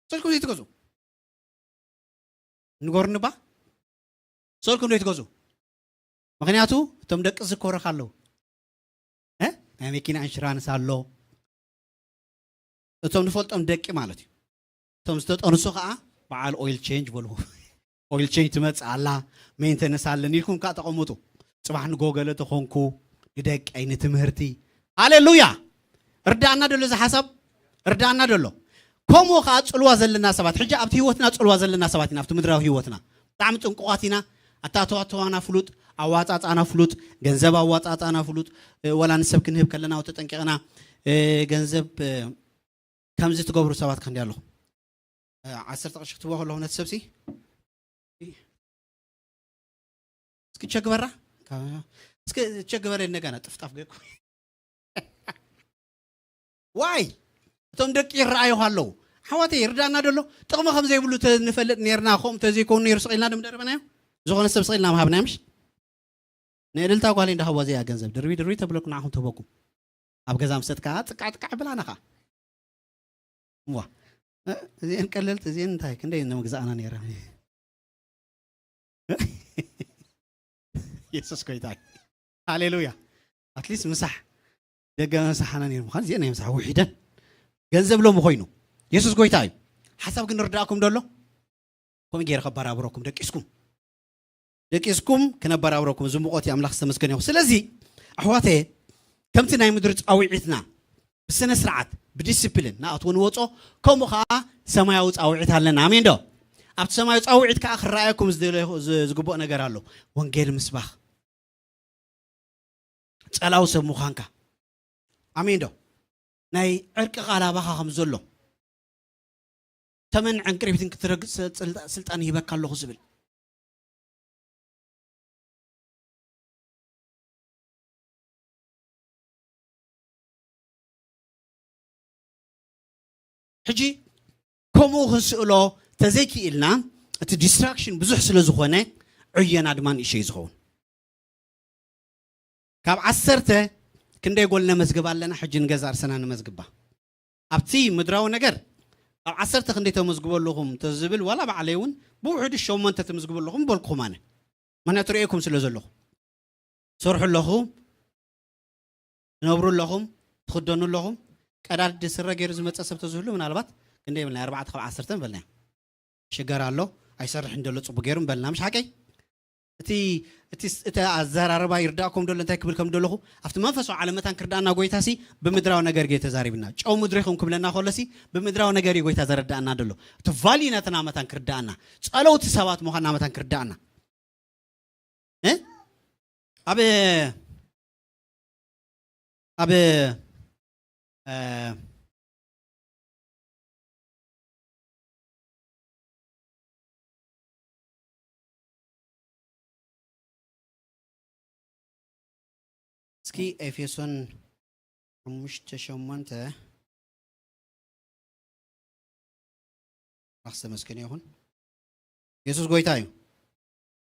ስልኩም ዘይትገዝኡ። ንገሩኒ ባ። ሰልኩም ዶ ትገዙ? ምኽንያቱ እቶም ደቂ ዝኮረኻ ኣለዉ። እ? ናይ መኪና ኢንሹራንስ ኣሎ። እቶም ንፈልጦም ደቂ ማለት እዩ። እቶም ዝተጠንሱ ከዓ በዓል ኦይል ቼንጅ በልዎ። ኦይል ቼንጅ ትመጽእ ኣላ፣ ሜንተነንስ ኣለኒ ኢልኩም ከዓ ተቐምጡ። ጽባሕ ንጎ ገለ ተኾንኩ፣ ንደቀይ፣ ንትምህርቲ። ሃሌሉያ! ርዳእና ደሎ እዚ ሓሳብ? ርዳእና ደሎ። ከምኡ ከዓ ጽልዋ ዘለና ሰባት፣ ሕጂ ኣብቲ ህይወትና ጽልዋ ዘለና ሰባት ኢና፣ ኣብቲ ምድራዊ ህይወትና። ብጣዕሚ ጥንቁቓት ኢና። ኣታተዋተዋና ፍሉጥ፣ ኣዋጻጻና ፍሉጥ፣ ገንዘብ ኣዋጻጻና ፍሉጥ፣ እ፣ ወላ ንሰብ ክንህብ ከለና ተጠንቂቕና፣ እ፣ ገንዘብ፣ እ፣ ከምዚ ትገብሩ ሰባት ክንዲ ኣለኹም። እ፣ ዓሰርተ ቅርሺ ክትህቦ ከለኹ ነቲ ሰብሲ፣ እስኪ ቸግበራ፣ እስኪ ቸግበረ እንደገና ጥፍጣፍ ገይርኩ። ዋይ! እቶም ደቂ ይረኣዩ ኣለዉ። ኣሕዋተይ፣ ይርዳእና ደሎ? ጥቕሚ ከም ዘይብሉ ተ-፣ ንፈልጥ ኔርና፣ ከምኡ ተዘይኮኑ ነይሩ ስቕ ኢልና ድም ደርበናዮ? ዝኾነ ሰብ ስቕ ኢልና ምሃብናዮ ምሽ? ንእልልታ ጓለይ እንዳሃዋ እዚኣ ገንዘብ ድርቢ ድርቢ ተብለኩም ንዓኹም ትህበኩም። ኣብ ገዛ ምሰጥ ከኣ ጥቃዕ ጥቃዕ ብላና ከኣ። እዋ። እ፣ እዚአን ቀለልቲ፣ እዚአን እንታይ፣ ክንደይ እየን ምግዛእና ነይረን? የሱስ ጎይታ እዩ። ሃሌሉያ። ኣትሊስት ምሳሕ፣ ደገ ምሳሕና ነይሩ ምዃን፣ እዚአን ናይ ምሳሕ ውሒደን። ገንዘብ ሎሚ ኮይኑ። የሱስ ጎይታ እዩ። ሓሳብ ግን ርዳእኩም ደሎ? ከምኡ ገይረ ከባራብረኩም ደቂስኩም። ደቂስኩም ክነበራብረኩም፣ እዚ ሙቐት እዩ። ኣምላኽ ዝተመስገነ ይኹን። ስለዚ ኣሕዋተየ፣ ከምቲ ናይ ምድሪ ጻውዒትና ብስነ ስርዓት፣ ብዲስፕሊን ንኣትዎ ንወጾ፣ ከምኡ ኸዓ ሰማያዊ ጻውዒት ኣለና። ኣሜን ዶ? ኣብቲ ሰማያዊ ጻውዒት ከኣ ክረኣየኩም ዝደለኹ-፣ ዝ-፣ ዝግብኦ ነገር ኣሎ። ወንጌል ምስባኽ፣ ጸላዊ ሰብ ምዃንካ። ኣሜን ዶ? ናይ ዕርቂ ቃል ኣባኻ ከም ዘሎ፣ ተመን ዕንቅርቢትን ክትረግጽ ስልጣ-፣ ስልጣን ይህበካ ኣለኹ ዝብል። ሕጂ ከምኡ ክንስእሎ ተዘይክኢልና፣ እቲ ዲስትራክሽን ብዙሕ ስለ ዝኾነ፣ ዕዮና ድማ ንእሽተይ ዝኸውን። ካብ ዓሰርተ ክንደይ ጎል ነመዝግብ ኣለና? ሕጂ ንገዛ ርእስና ንመዝግባ። ኣብቲ ምድራዊ ነገር ካብ ዓሰርተ ክንደይ ተመዝግቡ ኣለኹም ተዝብል፣ ዋላ ባዕለይ እውን ብውሕዱ ሸሞንተ ተመዝግቡ ኣለኹም በልኩኹም ኣነ። ምኽንያቱ ርእየኩም ስለ ዘለኹ። ትሰርሑ ኣለኹም፣ ትነብሩ ኣለኹም፣ ትኽደኑ ኣለኹም። ቀዳድ ስረ ገይሩ ዝመጸ ሰብ ተዝህሉ ምናልባት ክንደይ ይብልና? ኣርባዕተ ካብ ዓሰርተ ንበልና። ሽገር ኣሎ፣ ኣይሰርሕን ዘሎ ጽቡቅ ገይሩ ንበልና። ምሽ ሓቀይ? እቲ፣ እቲ ስ-፣ እቲ ኣዘራርባ ይርዳእኩም ደሎ እንታይ ክብል ከም ደለኹ? ኣብቲ መንፈሳዊ ዓለም መታን ክርዳእና ጎይታሲ ብምድራዊ ነገር ገይ ተዛሪብና። ጨው ምድሪ ኢኹም ክብለና ከሎሲ ብምድራዊ ነገር እዩ ጎይታ ዘረዳእና ደሎ። እቲ ቫልዩ ናትና መታን ክርዳእና። ጸለውቲ ሰባት ምዃንና መታን ክርዳእና። እ? ኣብ፣ ኣብ፣ እ፣ እስኪ ኤፌሶን ሓሙሽተ ሸሞንተ። ኣምላኽ ዝተመስገነ ይኹን። የሱስ ጎይታ እዩ።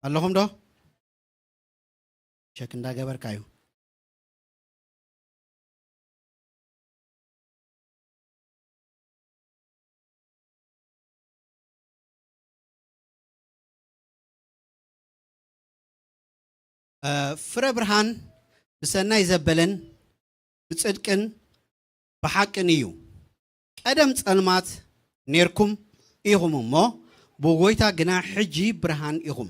ኣለኹም ዶ? ቸክ እንዳገበርካ እዩ። እ፣ ፍረ ብርሃን ብሰናይ ዘበለን ብጽድቅን ብሓቅን እዩ። ቀደም ጸልማት ኔርኩም ኢኹም እሞ፣ ብጎይታ ግና ሕጂ ብርሃን ኢኹም።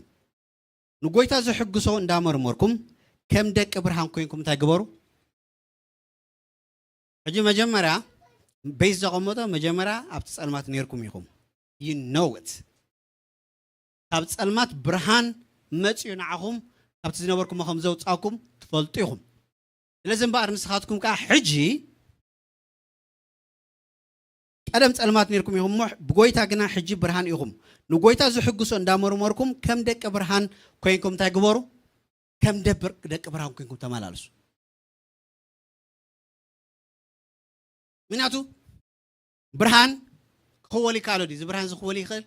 ንጎይታ ዝሕግሶ እንዳመርመርኩም፣ ከም ደቂ ብርሃን ኮይንኩም እንታይ ግበሩ? ሕጂ መጀመርያ ቤዝ ዘቐመጦ፣ መጀመርያ ኣብቲ ጸልማት ኔርኩም ኢኹም። You know it። ካብ ጸልማት ብርሃን መጺኡ ንዓኹም ካብቲ ዝነበርኩሞ ከም ዘውጻእኩም ትፈልጡ ኢኹም። ስለዚ እምበኣር ንስኻትኩም ከኣ ሕጂ ቀደም ጸልማት ኔርኩም ኢኹም እሞ፣ ብጎይታ ግና ሕጂ ብርሃን ኢኹም። ንጎይታ ዝሕግሶ እንዳመርመርኩም ከም ደቂ ብርሃን ኮይንኩም እንታይ ግበሩ? ከም ደብር-፣ ደቂ ብርሃን ኮይንኩም ተመላለሱ። ምክንያቱ ብርሃን ክኽወል ይከኣሎ ድዩ? እዚ ብርሃን ዝኽወል ይኽእል?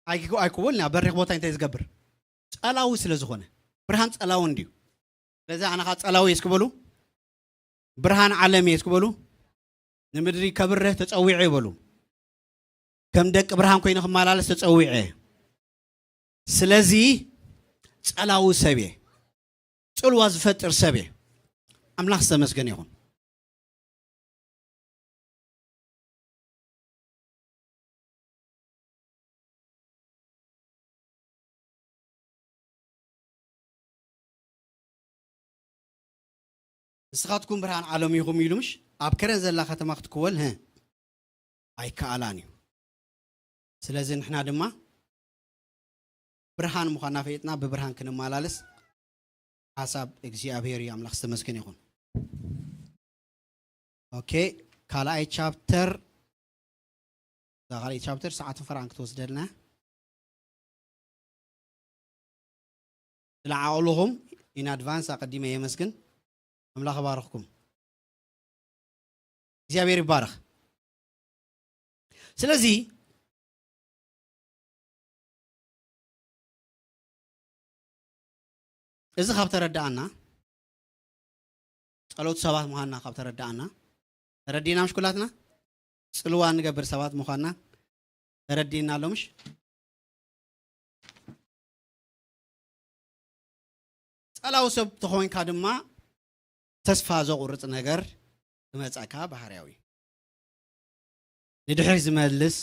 ኣይክ-፣ ኣይክወልን። ኣብ በሪኽ ቦታ እንታይ ዝገብር? ጸላዊ ስለ ዝኾነ። ብርሃን ጸላዊ እንድዩ። ስለዚ ኣነ ኸኣ ጸላዊ እየ እስኪ በሉ። ብርሃን ዓለም እየ እስኪ በሉ። ንምድሪ ከብርህ ተጸዊዐ ይበሉ። ከም ደቂ ብርሃን ኮይነ ክመላለስ ተጸዊዐ። ስለዚ ጸላዊ ሰብ እየ፣ ጽልዋ ዝፈጥር ሰብ እየ። ኣምላኽ ዝተመስገነ ይኹን። ንስኻትኩም ብርሃን ዓለም ኢኹም ኢሉ፣ ምሽ ኣብ ከረን ዘላ ከተማ ክትክወል፣ ህ፣ ኣይከኣላን እዩ። ስለዚ ንሕና ድማ ብርሃን ምዃንና ፈይጥና ብብርሃን ክንመላለስ ሓሳብ እግዚኣብሔር እዩ። ኣምላኽ ዝተመስገነ ይኹን። ኦኬ፣ ካልኣይ ቻፕተር፣ እዛ ካልኣይ ቻፕተር ሰዓትን ፈራን ክትወስደልና። ስለ ዓቕልኹም in advance ኣቐዲመ የመስግን። ኣምላኽ ይባርኽኩም። እግዚኣብሔር ይባረኽ። ስለዚ እዚ ካብ ተረዳኣና፣ ጸለውቲ ሰባት ምዃንና ካብ ተረዳኣና፣ ተረዲና ምሽ ኩላትና? ጽልዋ ንገብር ሰባት ምዃንና ተረዲና ኣሎ ምሽ? ጸላዊ ሰብ ተኾይንካ ድማ ተስፋ ዘቑርጽ ነገር ክመጻካ ባህርያዊ። ንድሕሪ ዝመልስ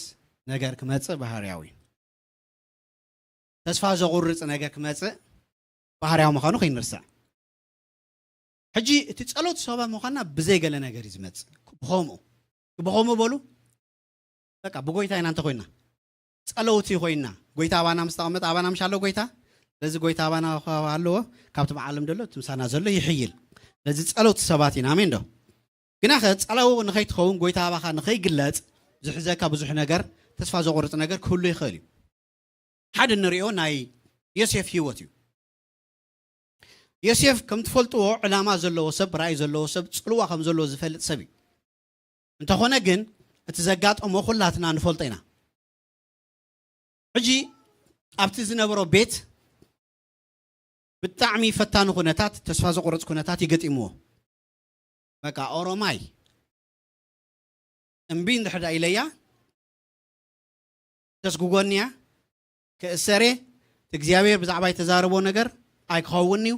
ነገር ክመጽእ ባህርያዊ። ተስፋ ዘቑርጽ ነገር ክመጽእ ባህርያዊ ምዃኑ ከይንርስዕ። ሕጂ እቲ ጸሎት ሰባ ምዃንና ብዘይ ገለ ነገር እዩ ዝመጽእ። ብኸምኡ፣ ብኸምኡ በሉ። በቃ ብጎይታ ኢና እንተኾይንና፣ ጸለውቲ ኮይንና፣ ጎይታ ኣባና ምስ ተቐመጠ፣ ኣባና ምሽ ኣሎ ጎይታ። ስለዚ ጎይታ ኣባና ኣለዎ፣ ካብቲ ብዓለም ዘሎ፣ እቲ ምሳና ዘሎ ይሕይል። ስለዚ ጸለውቲ ሰባት ኢና። ኣሜን ዶ? ግናኸ ጸላዊ ንኸይትኸውን፣ ጎይታ ኣባኻ ንኸይግለጽ ዝሕዘካ ብዙሕ ነገር፣ ተስፋ ዘቑርጽ ነገር ክህሉ ይኽእል እዩ። ሓደ እንሪኦ ናይ ዮሴፍ ህይወት እዩ። ዮሴፍ ከም ትፈልጥዎ ዕላማ ዘለዎ ሰብ፣ ራእይ ዘለዎ ሰብ፣ ጽልዋ ከም ዘለዎ ዝፈልጥ ሰብ እዩ። እንተኾነ ግን እቲ ዘጋጠሞ ኩላትና ንፈልጦ ኢና። ሕጂ ኣብቲ ዝነበሮ ቤት ብጣዕሚ ፈታኒ ኩነታት፣ ተስፋ ዘቑርጽ ኩነታት ይገጢምዎ። በቃ ኦሮማይ እምቢ እንድሕር ደኣ ኢለያ፣ ተስጉጎኒ እያ፣ ክእሰር እየ፣ እቲ እግዚኣብሔር ብዛዕባ ዝተዛረቦ ነገር ኣይክኸውን እዩ፣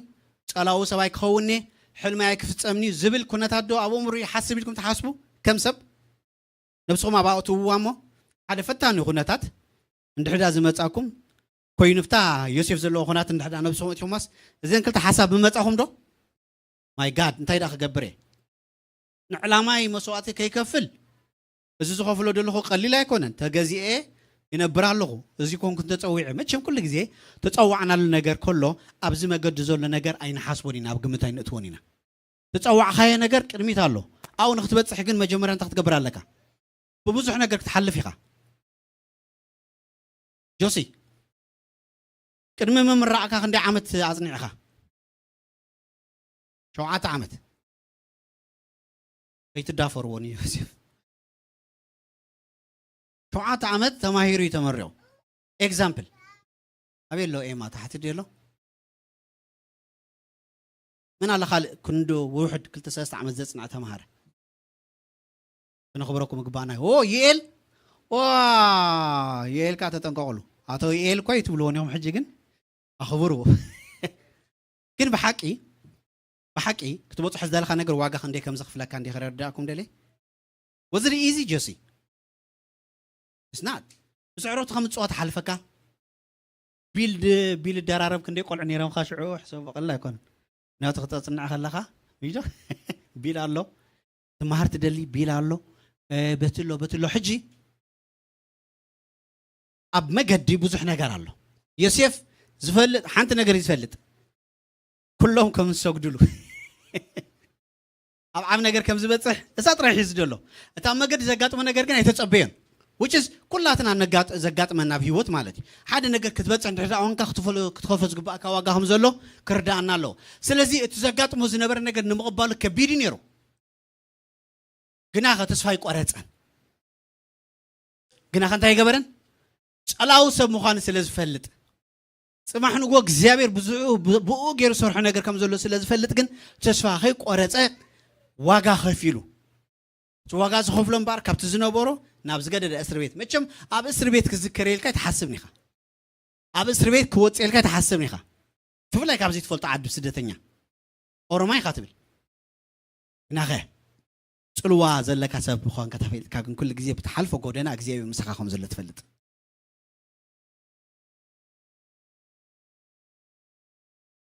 ጸላኡ ሰብ ኣይክኸውን እየ፣ ሕልመይ ኣይክፍጸምን እዩ ዝብል ኩነታት ዶ ኣብ ኣእምሮ ይሓስብ ኢልኩም ትሓስቡ? ከም ሰብ ነብስኹም ኣብኣ እትውዋ እሞ፣ ሓደ ፈታኒ ኩነታት እንድሕር ደኣ ዝመጻኩም ኮይኑ፣ ፍታ ዮሴፍ ዘለዎ ኩነታት እንድሕር ደኣ ነብስኹም እትውዋስ፣ እዘን ክልተ ሓሳብ ምመጻኹም ዶ? ማይ ጋድ፣ እንታይ ደኣ ክገብር እየ? ንዕላማይ መስዋእቲ ከይከፍል፣ እዚ ዝኸፍሎ ዘለኹ ቀሊል ኣይኮነን። ተገዚኤ ይነብር ኣለኹ። እዚ ኮንኩ እንተጸዊዐ፣ መቸም ኩሉ ግዜ ተጸዋዕናሉ ነገር ከሎ፣ ኣብዚ መገዲ ዘሎ ነገር ኣይንሓስቦን ኢና፣ ኣብ ግምት ኣይንእትዎን ኢና። ተጸዋዕኻዮ ነገር ቅድሚት ኣሎ። ኣብኡ ንክትበጽሕ ግን መጀመርያ እንታይ ክትገብር ኣለካ? ብብዙሕ ነገር ክትሓልፍ ኢኻ። ጆሲ፣ ቅድሚ ምምራዕካ ክንደይ ዓመት ኣጽኒዕኻ? ሸውዓተ ዓመት። ከይትዳፈርዎ ንዮሴፍ። ሸውዓተ ዓመት ተማሂሩ እዩ ተመሪቑ። ኤግዛምፕል። ኣበይ ኣሎ ኤማ? ታሕቲ ድዩ ኣሎ? መን ኣለ ካልእ ክንዶ ውሑድ ክልተ ሰለስተ ዓመት ዘጽንዐ ተማሃረ? ክነኽብረኩም ይግባኣና እዩ። ኦ፣ ዩኤል! ዋ፣ ዩኤል ከኣ ተጠንቀቑሉ። ኣቶ ዩኤል እኮ ኣይትብልዎን ኢኹም፣ ሕጂ ግን ኣኽብርዎ። ግን ብሓቂ፣ ብሓቂ ክትበጽሖ ዝደለኻ ነገር ዋጋ ክንደይ ከም ዘኽፍለካ እንዲየ ክረዳእኩም ደልየ። Was it easy, ጆሲ? It's not። ምስ ኣዕሩኽትኻ ምጽዋት ሓልፈካ። ቢል ድ-፣ ቢል እደራረብ ክንደይ ቆልዑ ነይሮምካ ሽዑ፣ ሕሰቦ፣ ቀሊል ኣይኮነን። ምኽንያቱ ክተጽንዕ ከለኻ፣ ቢል፣ ቢል ኣሎ፣ ትመሃር ትደሊ፣ ቢል ኣሎ፣ እ፣ በቲ ኣሎ፣ በቲ ኣሎ። ሕጂ ኣብ መገዲ ብዙሕ ነገር ኣሎ። ዮሴፍ ዝፈልጥ፣ ሓንቲ ነገር እዩ ዝፈልጥ። ኩሎም ከም ዝሰግዱሉ። ኣብ ዓብ ነገር ከም ዝበጽሕ እሳ ጥራሕ እዩ ዝደሎ። እቲ ኣብ መገዲ ዘጋጥሞ ነገር ግን ኣይተጸበዮን። Which is ኩላትና ነጋጥ-፣ ዘጋጥመና ኣብ ህይወት ማለት እዩ። ሓደ ነገር ክትበጽሕ እንድሕር ደኣ ኮንካ ክትፈሎ-፣ ክትኸፍሎ ዝግባእካ ዋጋ ከም ዘሎ ክርዳኣና ኣለዎ። ስለዚ እቲ ዘጋጥሞ ዝነበረ ነገር ንምቕባሉ ከቢድ እዩ ነይሩ። ግናኸ ተስፋ ኣይቆረጸን። ግናኸ እንታይ ኣይገበረን? ጸላዊ ሰብ ምዃኑ ስለ ዝፈልጥ፣ ጽባሕ ንግሆ እግዚኣብሔር ብዙ-፣ ብ-፣ ብኡ ገይሩ ዝሰርሖ ነገር ከም ዘሎ ስለ ዝፈልጥ ግን ተስፋ ከይቆረጸ ዋጋ ከፊሉ። እቲ ዋጋ ዝኸፍሎ እምበኣር ካብቲ ዝነበሮ ናብ ዝገደደ እስር ቤት። መቸም ኣብ እስር ቤት ክዝከር ኢልካ ኣይትሓስብን ኢኻ። ኣብ እስር ቤት ክወጽእ ኢልካ ኣይትሓስብን ኢኻ። ብፍላይ ካብዚ ትፈልጦ ዓዲ ስደተኛ ኦሮማይ ኢኻ ትብል። ግናኸ ጽልዋ ዘለካ ሰብ ምዃንካ ተፈሊጥካ ግን ኩሉ ግዜ ብትሓልፎ ጎደና እግዚኣብሔር ምሳኻ ከም ዘሎ ትፈልጥ።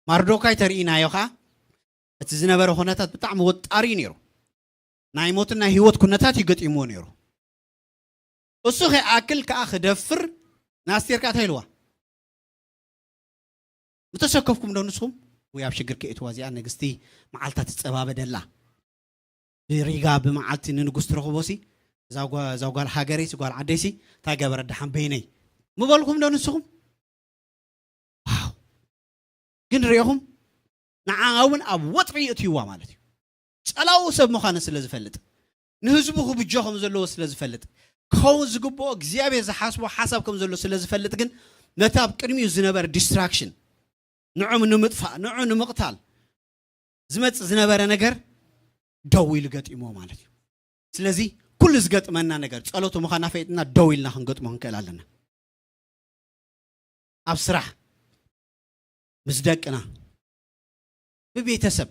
ማርዶካይ ተርእይናዮ ኸዓ እቲ ዝነበረ ኩነታት ብጣዕሚ ወጣሪ እዩ ነይሩ። ናይ ሞትን ናይ ህይወት ኩነታት እዩ ገጢምዎ ነይሩ። እሱ ከይኣክል ከዓ ክደፍር ንኣስቴር ከዓ እንታይ ኢልዋ? ምተሰከፍኩም ዶ ንስኹም? ወይ ኣብ ሽግር ከእትዋ እዚኣ ንግስቲ መዓልታ ትጸባበደላ። ብሪጋ ብመዓልቲ ንንጉስ ትረኽቦ ሲ እዛ ጓ- እዛ ጓል ሃገረይ ሲ ጓል ዓደይ ሲ እንታይ ገበረ ደሓን በይነይ ምበልኩም ዶ ንስኹም? ዋው! ግን ሪኢኹም ንዓ እውን ኣብ ወጥሪ ይእትይዋ ማለት እዩ። ጸላኡ ሰብ ምዃነ ስለ ዝፈልጥ ንህዝቡ ክብጆ ከም ዘለዎ ስለ ዝፈልጥ ክኸውን ዝግብኦ እግዚኣብሔር ዝሓስቦ ሓሳብ ከም ዘሎ ስለ ዝፈልጥ ግን ነቲ ኣብ ቅድሚኡ ዝነበረ ዲስትራክሽን ንዑ ንምጥፋእ ንዑ ንምቕታል ዝመጽእ ዝነበረ ነገር ደው ኢሉ ገጢሞ ማለት እዩ። ስለዚ ኩሉ ዝገጥመና ነገር ጸሎቱ ምዃና ፈይጥና ደው ኢልና ክንገጥሞ ክንክእል ኣለና። ኣብ ስራሕ፣ ምስ ደቅና፣ ብቤተሰብ፣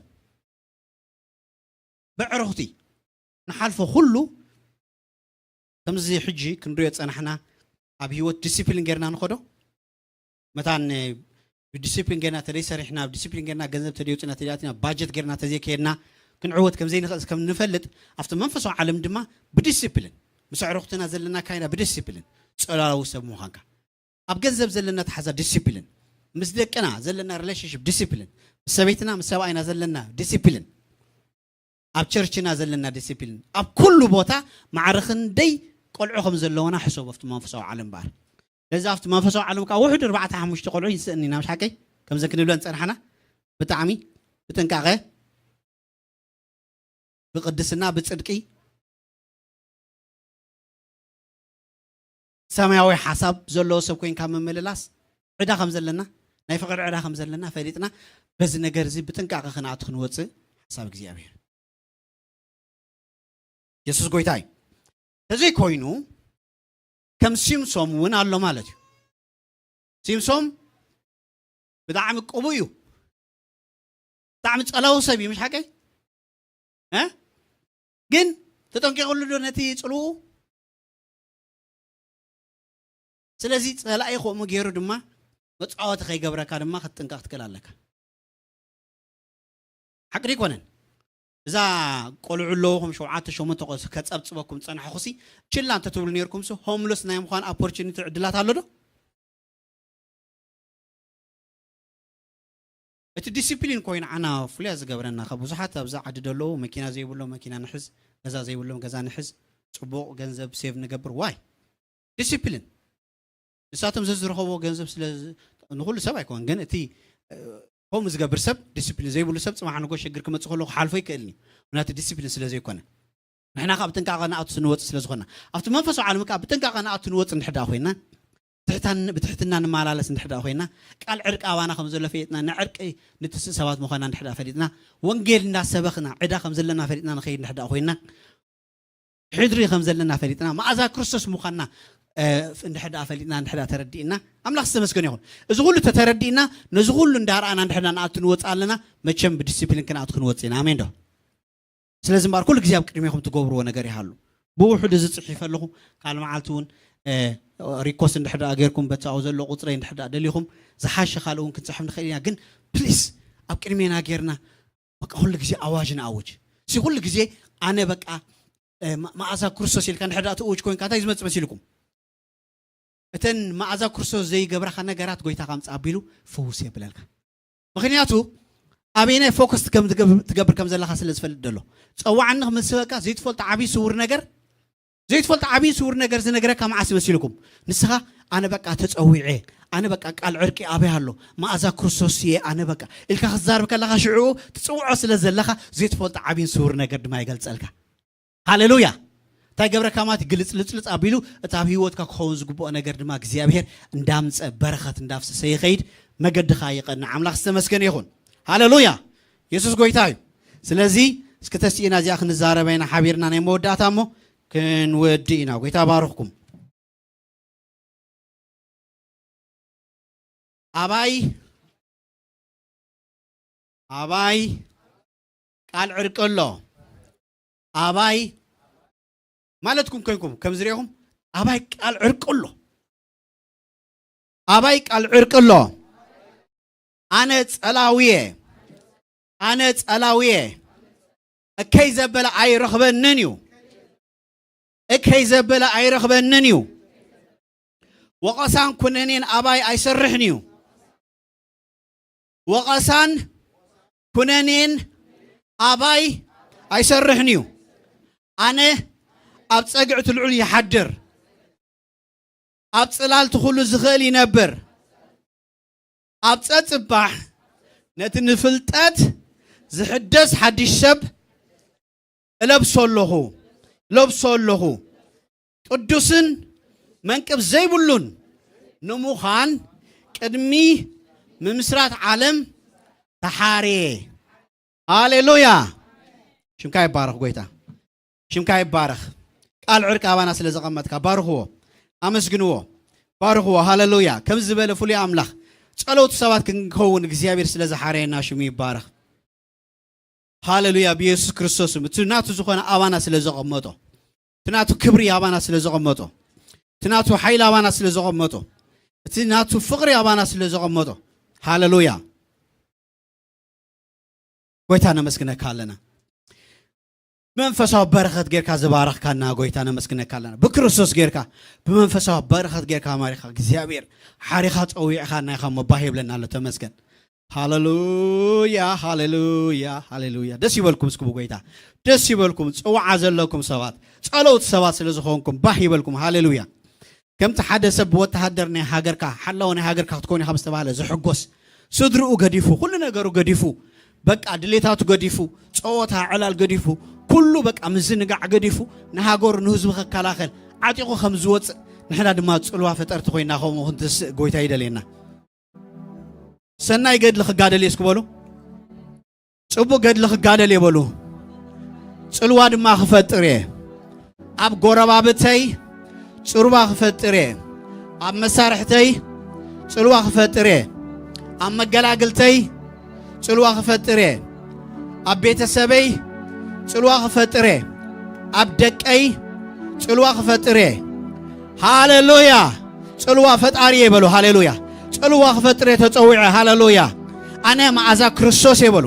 ብዕሩኽቲ ንሓልፎ ኩሉ ከምዚ ሕጂ ክንሪኦ ጸናሕና ኣብ ህይወት ዲሲፕሊን ጌርና ንኸዶ መታን ብዲሲፕሊን ጌርና ተደይ ሰሪሕና ብዲሲፕሊን ጌርና ገንዘብ ተደይ ውፅና ተደይ ኣትና ባጀት ጌርና ተዘይከየድና ክንዕወት ከም ዘይንኽእል ከም ንፈልጥ ኣብቲ መንፈሳዊ ዓለም ድማ ብዲሲፕሊን ምስ ኣዕሩኽትና ዘለና ካይዳ ብዲሲፕሊን ጸላዊ ሰብ ምዃንካ ኣብ ገንዘብ ዘለና ተሓዛ ዲሲፕሊን ምስ ደቅና ዘለና ሪሌሽንሽፕ ዲሲፕሊን ምስ ሰበይትና ምስ ሰብኣይና ዘለና ዲሲፕሊን ኣብ ቸርችና ዘለና ዲሲፕሊን ኣብ ኩሉ ቦታ ማዕረ ክንደይ ቆልዑ ከም ዘለውና ሕሰቡ ኣብቲ መንፈሳዊ ዓለም እምበኣር። ስለዚ ኣብቲ መንፈሳዊ ዓለም ከዓ ውሕድ ኣርባዕተ ሓሙሽተ ቆልዑ ይንስእኒ ኢና ምሽ ሓቀይ ከምዘን ክንብለን ዝፀናሕና ብጣዕሚ ብጥንቃቐ ብቅድስና ብፅድቂ ሰማያዊ ሓሳብ ዘለዎ ሰብ ኮይንካ ምምልላስ ዕዳ ከም ዘለና ናይ ፍቅሪ ዕዳ ከም ዘለና ፈሊጥና በዚ ነገር እዚ ብጥንቃቐ ክንኣቱ ክንወፅእ ሓሳብ እግዚኣብሔር የሱስ ጎይታ እዩ። ተዘይኮይኑ ከም ሲምሶም እውን ኣሎ ማለት እዩ። ሲምሶም ብጣዕሚ ቅቡ እዩ። ብጣዕሚ ጸላዊ ሰብ እዩ ምሽ ሓቀይ እ ግን ተጠንቂቕሉ ዶ ነቲ ጽልኡ? ስለዚ ጸላኢ ከምኡ ገይሩ ድማ መጻወቲ ከይገብረካ ድማ ክትጥንቀቕ ትክእል ኣለካ። ሓቅዲ ኣይኮነን። እዛ ቆልዑ ኣለውኹም ሸውዓተ ሸሞንተ ቆስ ከጸብጽበኩም ጸናሕኹሲ ችላ እንተትብሉ ነርኩምሲ ሆምለስ ናይ ምዃን ኣፖርቹኒቲ ዕድላት ኣሎ ዶ? እቲ ዲሲፕሊን ኮይኑ ዓና ፍሉያ ዝገብረና ካብ ብዙሓት ኣብዛ ዓዲ ደለዉ መኪና ዘይብሎም መኪና ንሕዝ፣ ገዛ ዘይብሎም ገዛ ንሕዝ፣ ጽቡቕ ገንዘብ ሴቭ ንገብር ዋይ ዲሲፕሊን ንሳቶም ዘዝረኸብዎ ገንዘብ ስለ ንኩሉ ሰብ ኣይኮን ግን እቲ ከምኡ ዝገብር ሰብ ዲስፕሊን ዘይብሉ ሰብ ፅባሕ ንጎ ሽግር ክመፅእ ከሎ ክሓልፎ ይክእልኒ ምክንያቱ ዲስፕሊን ስለ ዘይኮነ ንሕና ካብ ጥንቃቐ ንኣቱ ስንወፅእ ስለ ዝኾና ኣብቲ መንፈሳዊ ዓለም ከዓ ብጥንቃቐ ንኣቱ ንወፅእ እንድሕዳ ኮይና ብትሕትና ንመላለስ እንድሕዳ ኮይና ቃል ዕርቂ ኣባና ከም ዘሎ ፈሊጥና ንዕርቂ ንትስእ ሰባት ምዃና እንድሕዳ ፈሊጥና ወንጌል እንዳሰበኽና ዕዳ ከም ዘለና ፈሊጥና ንኸይድ እንድሕዳ ኮይና ሕድሪ ከም ዘለና ፈሊጥና መኣዛ ክርስቶስ ምዃንና እንድሕር ደኣ ፈሊጥና እንድሕር ደኣ ተረዲእና ኣምላኽ ዝተመስገነ ይኹን። እዚ ኩሉ ተተረዲእና ነዚ ኩሉ እንዳረኣና እንድሕር ደኣ ንኣቱ ንወፅእ ኣለና መቸም ብዲስፕሊን ክንኣቱ ክንወፅእ ኢና። ኣሜን ዶ? ስለዚ እምበኣር ኩሉ ግዜ ኣብ ቅድሜኹም ትገብርዎ ነገር ይሃሉ። ብውሕዱ እዚ ፅሒፈ ኣለኹ። ካልእ መዓልቲ እውን ሪኮስት እንድሕር ደኣ ጌርኩም በቲ ኣብኡ ዘሎ ቁፅረይ እንድሕር ደኣ ደሊኹም ዝሓሸ ካልእ እውን ክንፅሕፍ ንኽእል ኢና። ግን ፕሊስ ኣብ ቅድሜና ጌርና በቃ ኩሉ ግዜ ኣዋጅ ንኣውጅ ሲ ኩሉ ግዜ ኣነ በቃ መኣዛ ክርስቶስ ኢልካ እንድሕር ደኣ ትእውጅ ኮይንካ እንታይ ዝመፅእ መሲልኩም እተን መኣዛ ክርስቶስ ዘይገብራኻ ነገራት ጎይታ ካምፅእ ኣቢሉ ፍውስ የብለልካ ምክንያቱ ኣበየናይ ፎከስ ትገብር ከም ዘለካ ስለ ዝፈልጥ ደሎ ፀዋዕኒ ክምስበካ ዘይትፈልጦ ዓብዪ ስውር ነገር ዘይትፈልጦ ዓብዪ ስውር ነገር ዝነግረካ መዓስ ይመሲልኩም? ንስኻ ኣነ በቃ ተጸዊዐ ኣነ በቃ ቃል ዕርቂ ኣበይ ኣሎ መኣዛ ክርስቶስ እየ ኣነ በቃ ኢልካ ክትዛርብ ከለኻ ሽዑ ትጽውዖ ስለ ዘለኻ ዘይትፈልጦ ዓብይን ስውር ነገር ድማ ይገልጸልካ። ሃሌሉያ! እንታይ ገብረካ ማለት ግልጽልጽልጽ ኣቢሉ እቲ ኣብ ህይወትካ ክኸውን ዝግብኦ ነገር ድማ እግዚኣብሔር እንዳምጸ በረኸት እንዳፍሰሰ ይኸይድ። መገድኻ ይቐንዕ። ኣምላኽ ዝተመስገነ ይኹን። ሃሌሉያ! የሱስ ጎይታ እዩ። ስለዚ እስኪ ተስኢና እዚኣ ክንዛረበ ኢና ሓቢርና ናይ መወዳእታ እሞ ክንወዲ ኢና። ጎይታ ባርኽኩም። ኣባይ፣ ኣባይ ቃል ዕርቂ ኣሎ። ኣባይ ማለትኩም ኮይንኩም ከም ዝሪእኹም፣ ኣባይ ቃል ዕርቂ ኣሎ። ኣባይ ቃል ዕርቂ ኣሎ። ኣነ ጸላውየ፣ ኣነ ጸላውየ፣ እከይ ዘበለ ኣይረኽበንን እዩ፣ እከይ ዘበለ ኣይረኽበንን እዩ። ወቐሳን ኩነኔን ኣባይ ኣይሰርሕን እዩ። ወቐሳን ኩነኔን ኣባይ ኣይሰርሕን እዩ። ኣነ ኣብ ጸግዕቲ ልዑል ይሓድር፣ ኣብ ጽላልቲ ኩሉ ዝኽእል ይነብር። ኣብ ጸጽባሕ ነቲ ንፍልጠት ዝሕደስ ሓድሽ ሰብ እለብሶ ኣለኹ፣ ለብሶ ኣለኹ። ቅዱስን መንቅብ ዘይብሉን ንምዃን ቅድሚ ምምስራት ዓለም ተሓርየ። ሃሌሉያ! ሽምካ ይባረኽ ጎይታ፣ ሽምካ ይባረኽ። ቃል ዕርቂ ኣባና ስለ ዘቐመጥካ ባርኽዎ፣ ኣመስግንዎ፣ ባርኽዎ። ሃሌሉያ! ከምዚ ዝበለ ፍሉይ ኣምላኽ ጸለውቲ ሰባት ክንከውን እግዚኣብሔር ስለ ዝሓረየና ሽሙ ይባረኽ። ሃሌሉያ! ብየሱስ ክርስቶስ ስም እቲ ናቱ ዝኾነ ኣባና ስለ ዘቐመጦ፣ እቲ ናቱ ክብሪ ኣባና ስለ ዘቐመጦ፣ እቲ ናቱ ሓይሊ ኣባና ስለ ዘቐመጦ፣ እቲ ናቱ ፍቕሪ ኣባና ስለ ዘቐመጦ፣ ሃሌሉያ! ጎይታ ነመስግነካ ኣለና። ብመንፈሳዊ በረኸት ጌርካ ዝባረኽካና ጎይታ ነመስግነካ ኣለና። ብክርስቶስ ጌርካ፣ ብመንፈሳዊ በረኸት ጌርካ ማሪኻ እግዚኣብሔር ሓሪኻ ጸዊዕካና ኢኻ እሞ ባህ ይብለና ኣሎ። ተመስገን። ሃሌሉያ፣ ሃሌሉያ፣ ሃሌሉያ። ደስ ይበልኩም እስኪ ብጎይታ። ደስ ይበልኩም ጽውዓ ዘለኩም ሰባት፣ ጸለውቲ ሰባት ስለ ዝኾንኩም ባህ ይበልኩም። ሃሌሉያ። ከምቲ ሓደ ሰብ ወተሃደር ናይ ሃገርካ፣ ሓላው ናይ ሃገርካ ክትኮን ኢኻ ምስ ተባህለ ዝሕጎስ፣ ስድርኡ ገዲፉ፣ ኩሉ ነገሩ ገዲፉ፣ በቃ ድሌታቱ ገዲፉ፣ ጸወታ ዕላል ገዲፉ፣ ኩሉ በቃ ምዝንጋዕ ገዲፉ፣ ንሃገሩ ንህዝቡ ከከላኸል ዓጢቑ ከም ዝወጽእ፣ ንሕና ድማ ጽልዋ ፈጠርቲ ኮይና ከምኡ ክንትስእ ጎይታ ይደልየና። ሰናይ ገድሊ ክጋደል እየ እስኪ በሉ። ጽቡቕ ገድሊ ክጋደል እየ በሉ። ጽልዋ ድማ ክፈጥር እየ። ኣብ ጎረባብተይ ጽልዋ ክፈጥር እየ። ኣብ መሳርሕተይ ጽልዋ ክፈጥር እየ። ኣብ መገላግልተይ ጽልዋ ክፈጥር እየ። ኣብ ቤተሰበይ ጽልዋ ክፈጥር እየ። ኣብ ደቀይ ጽልዋ ክፈጥር እየ። ሃሌሉያ! ጽልዋ ፈጣሪ እየ በሉ። ሃሌሉያ! ጽልዋ ክፈጥር እየ ተጸዊዐ። ሃሌሉያ! ኣነ መኣዛ ክርስቶስ እየ በሉ።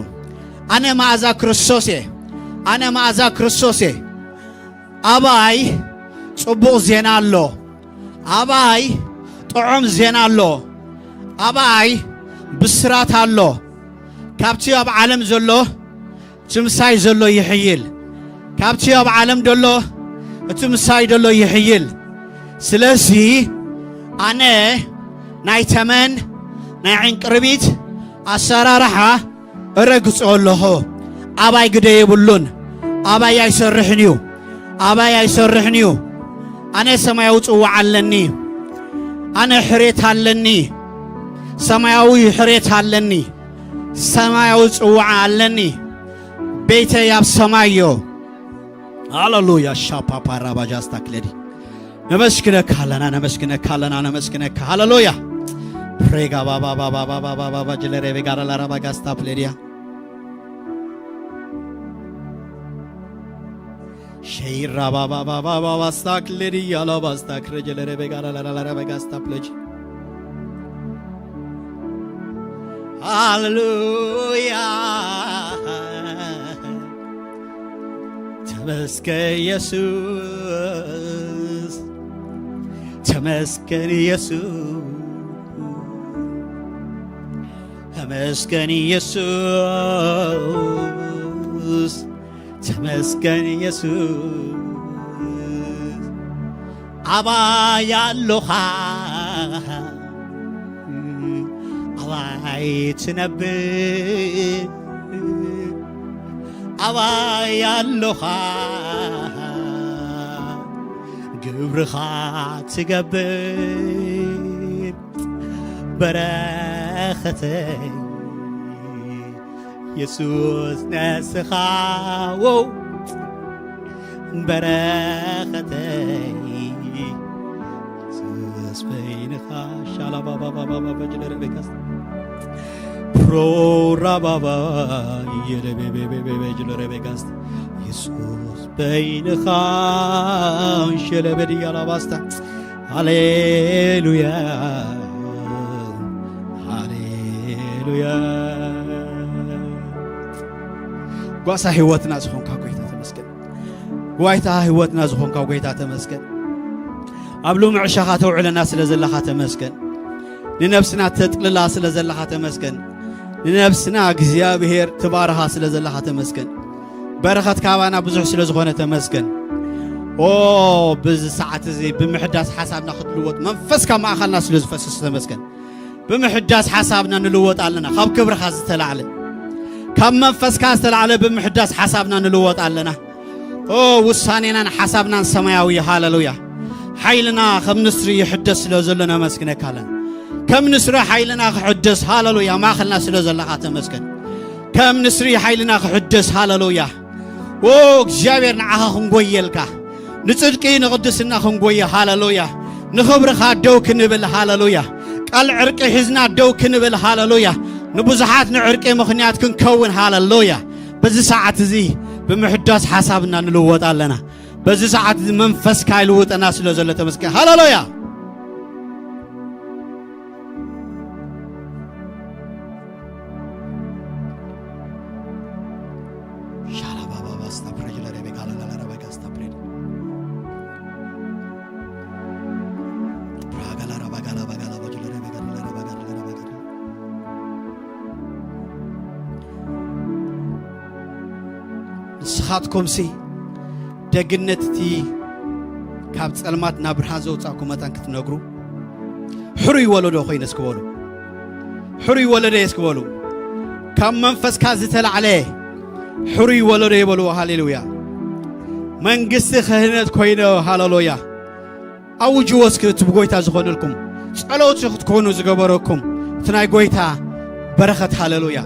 ኣነ መኣዛ ክርስቶስ እየ። ኣነ መኣዛ ክርስቶስ እየ። ኣባይ ጽቡቕ ዜና ኣሎ። ኣባይ ጥዑም ዜና ኣሎ። ኣባይ ብስራት ኣሎ። ካብቲ ኣብ ዓለም ዘሎ እቲ ምሳይ ዘሎ ይሕይል። ካብቲ ኣብ ዓለም ዘሎ እቲ ምሳይ ዘሎ ይሕይል። ስለዚ ኣነ ናይ ተመን ናይ ዕንቅርቢት ኣሰራርሓ እረግጾ ኣለኹ። ኣባይ ግደ የብሉን። ኣባይ ኣይሰርሕን እዩ። ኣባይ ኣይሰርሕን እዩ። ኣነ ሰማያዊ ጽዋዕ ኣለኒ። ኣነ ሕሬት ኣለኒ። ሰማያዊ ሕሬት ኣለኒ። ሰማያዊ ጽዋዕ ኣለኒ። ቤተይ ኣብ ሰማይ እዮ። ሃሌሉያ። ሻፓፓ ራባጃስታ ክለዲ ነመስግነካ ኣለና፣ ነመስግነካ ኣለና፣ ነመስግነካ። ሃሌሉያ። ፕሬጋ ባባ ባባ ባባ ባባ ጀለሬ ቤጋራ ላራባ ጋስታ ፕሌዲያ ሸይራ ባባ ባባ ባባ ስታክ ሌዲ ያላ ባስታክ ረጀለሬ ቤጋራ ላራባ ጋስታ ፕሌጂ። ሃሌሉያ። ተመስገን ኢየሱስ፣ ተመስገን ኢየሱስ፣ ተመስገን ኢየሱስ፣ ተመስገን ኢየሱስ። ኣባይ ኣሎኻ፣ ኣባይ ትነብር፣ ኣባይ ኣሎኻ፣ ግብርኻ ትገብር። በረኸተይ የሱስ ነስኻ፣ ዎው፣ በረኸተይ ኢየሱስ በይንኻ ሻላባባባባባ ጅለረቤጋስ ፕሮራባባ የለቤቤቤቤ ጅለረቤጋስ ኢየሱስ በይንኻ ሸለበድያ ላባስታ ሃሌሉያ ሃሌሉያ። ጓሳ ህይወትና ዝኾንካ ጎይታ ተመስገን። ጓይታ ህይወትና ዝኾንካ ጎይታ ተመስገን። ኣብ ሎሚ ዕሻኻ ተውዕለና ስለ ዘለኻ ተመስገን። ንነብስና ተጥልላ ስለ ዘለኻ ተመስገን። ንነብስና እግዚኣብሔር ትባርኻ ስለ ዘለኻ ተመስገን። በረኸት ካባና ብዙሕ ስለ ዝኾነ ተመስገን። ኦ፣ በዚ ሰዓት እዚ ብምሕዳስ ሓሳብና ክትልወጥ መንፈስካ ማእኻልና ስለ ዝፈስስ ተመስገን። ብምሕዳስ ሓሳብና ንልወጥ ኣለና። ካብ ክብርኻ ዝተላዕለ፣ ካብ መንፈስካ ዝተላዕለ ብምሕዳስ ሓሳብና ንልወጥ ኣለና። ኦ፣ ውሳኔናን ሓሳብናን ሰማያዊ። ሃሌሉያ። ሓይልና ከም ንስሪ ይሕደስ ስለ ዘሎ ነመስግነካ ኣለና። ከም ንስሪ ሓይልና ክሕደስ፣ ሃሌሉያ፣ ማእኸልና ስለ ዘለኻ ተመስገን። ከም ንስሪ ሓይልና ክሕደስ፣ ሃሌሉያ። ኦ፣ እግዚኣብሔር፣ ንዓኻ ክንጎየልካ፣ ንጽድቂ ንቕድስና ክንጎየ፣ ሃሌሉያ። ንኽብርኻ ደው ክንብል፣ ሃሌሉያ። ቃል ዕርቂ ሒዝና ደው ክንብል፣ ሃሌሉያ። ንብዙሓት ንዕርቂ ምኽንያት ክንከውን፣ ሃሌሉያ። በዚ ሰዓት እዚ ብምሕዳስ ሓሳብና ንልወጥ ኣለና። በዚ ሰዓት እዚ መንፈስካ ይልውጠና ስለ ዘሎ ተመስገን። ሃሌሉያ። ሻላባባባ ስታፕሬጅ ለሬቤካ ላላላራባጋ ስታፕሬጅ ፕራጋላራባጋላባጋላባጅ ለሬቤጋ ለሬቤጋ ለሬቤጋ ንስኻትኩምሲ ደግነት እቲ ካብ ጸልማት ናብ ብርሃን ዘውጻእኩም መታን ክትነግሩ፣ ሕሩይ ወለዶ ኮይነ እስኪ በሉ። ሕሩይ ወለዶ እስኪ በሉ። ካብ መንፈስካ ዝተላዕለ ሕሩይ ወለዶ ይበልዎ። ሃሌሉያ። መንግስቲ ክህነት ኮይነ፣ ሃሌሉያ። ኣውጅዎ እስኪ፣ እቲ ብጎይታ ዝኾነልኩም፣ ጸለውቲ ክትኮኑ ዝገበረኩም እቲ ናይ ጎይታ በረኸት፣ ሃሌሉያ።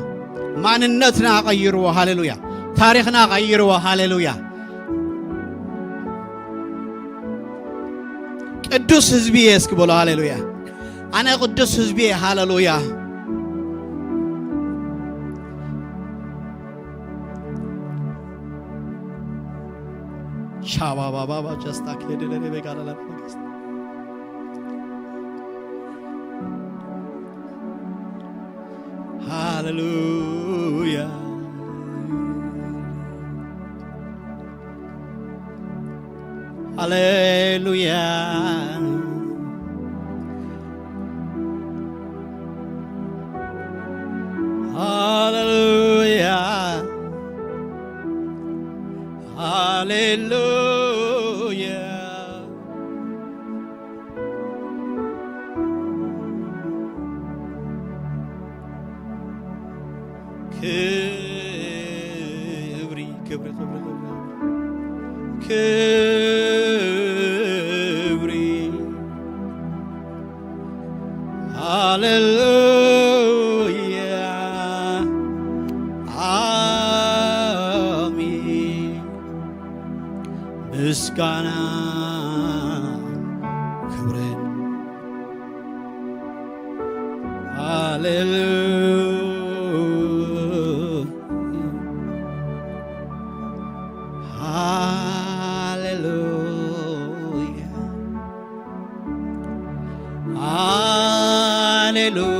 ማንነትና ቀይርዎ፣ ሃሌሉያ። ታሪኽና ቀይርዎ፣ ሃሌሉያ። ቅዱስ ህዝቢ እየ እስኪ በሉ፣ ሃሌሉያ። ኣነ ቅዱስ ህዝቢ እየ፣ ሃሌሉያ። ሻባባባባ ጀስታ ክሄድ ለኔ በጋላላ ሃሌሉያ። ሃሌሉያ። ሃሌሉያ። ሃሌሉያ። ክብሪ፣ ክብሪ፣ ክብሪ፣ ክብሪ፣ ክብሪ። ሃሌሉያ። ኣሜን። ምስጋና ክብርን ሃሌሉያ፣ ሃሌሉያ፣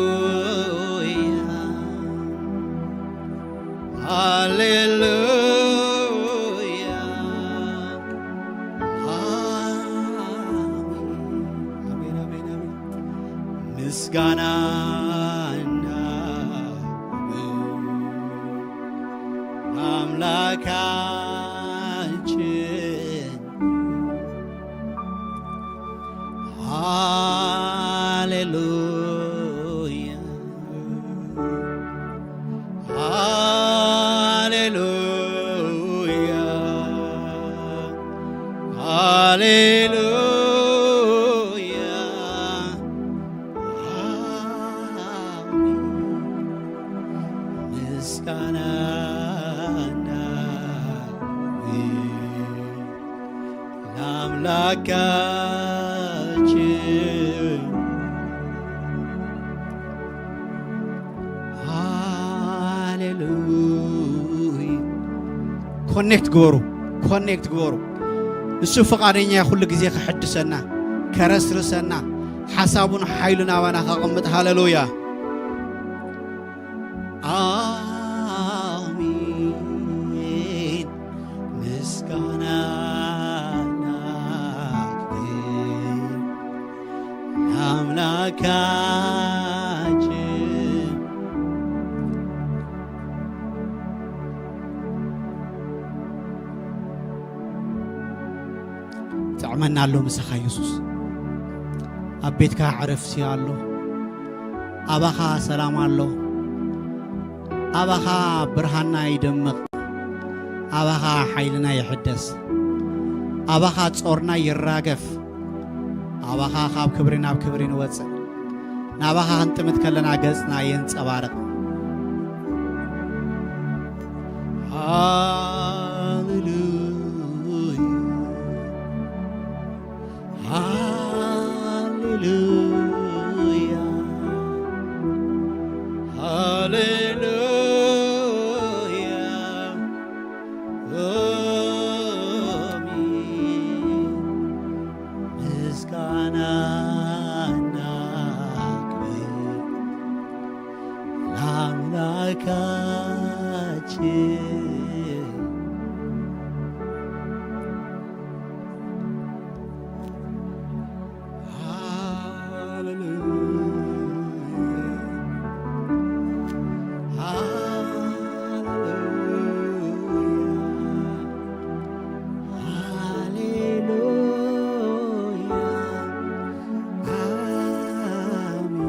ሃሌሉያ፣ ሃሌሉያ። አሜን፣ አሜን፣ አሜን፣ አሜን። ምስጋናና አምላካችን። ሃሌሉያ፣ ሃሌሉያ፣ ሃሌሉያ። አሜን። ምስጋናና ላካችን። ሃሌሉያ። ኮኔክት ግበሩ፣ ኮኔክት ግበሩ። እሱ ፍቓደኛ ኩሉ ግዜ ክሕድሰና፣ ከረስርሰና፣ ሓሳቡን ሓይሉን ኣባና ከቐምጥ። ሃሌሉያ። ኣሜን። ምስጋና ናክብር ኣምላካችን። ጥዕመና ኣሎ ምሳኻ የሱስ። ኣብ ቤትካ ዕረፍቲ ኣሎ። ኣባኻ ሰላም ኣሎ። ኣባኻ ብርሃንና ይደምቕ። ኣባኻ ሓይልና ይሕደስ። ኣባኻ ጾርና ይራገፍ። ኣባኻ ካብ ክብሪ ናብ ክብሪ ንወጽእ። ናባኻ ክንጥምት ከለና ገጽና የንጸባርቕ። ሃሌሉያ፣ ሃሌሉያ፣ ሃሌሉያ። ምስጋናና ክብር ለአምላካችን። ሃሌሉያ፣ ሃሌሉያ፣ ሃሌሉያ። አሜን።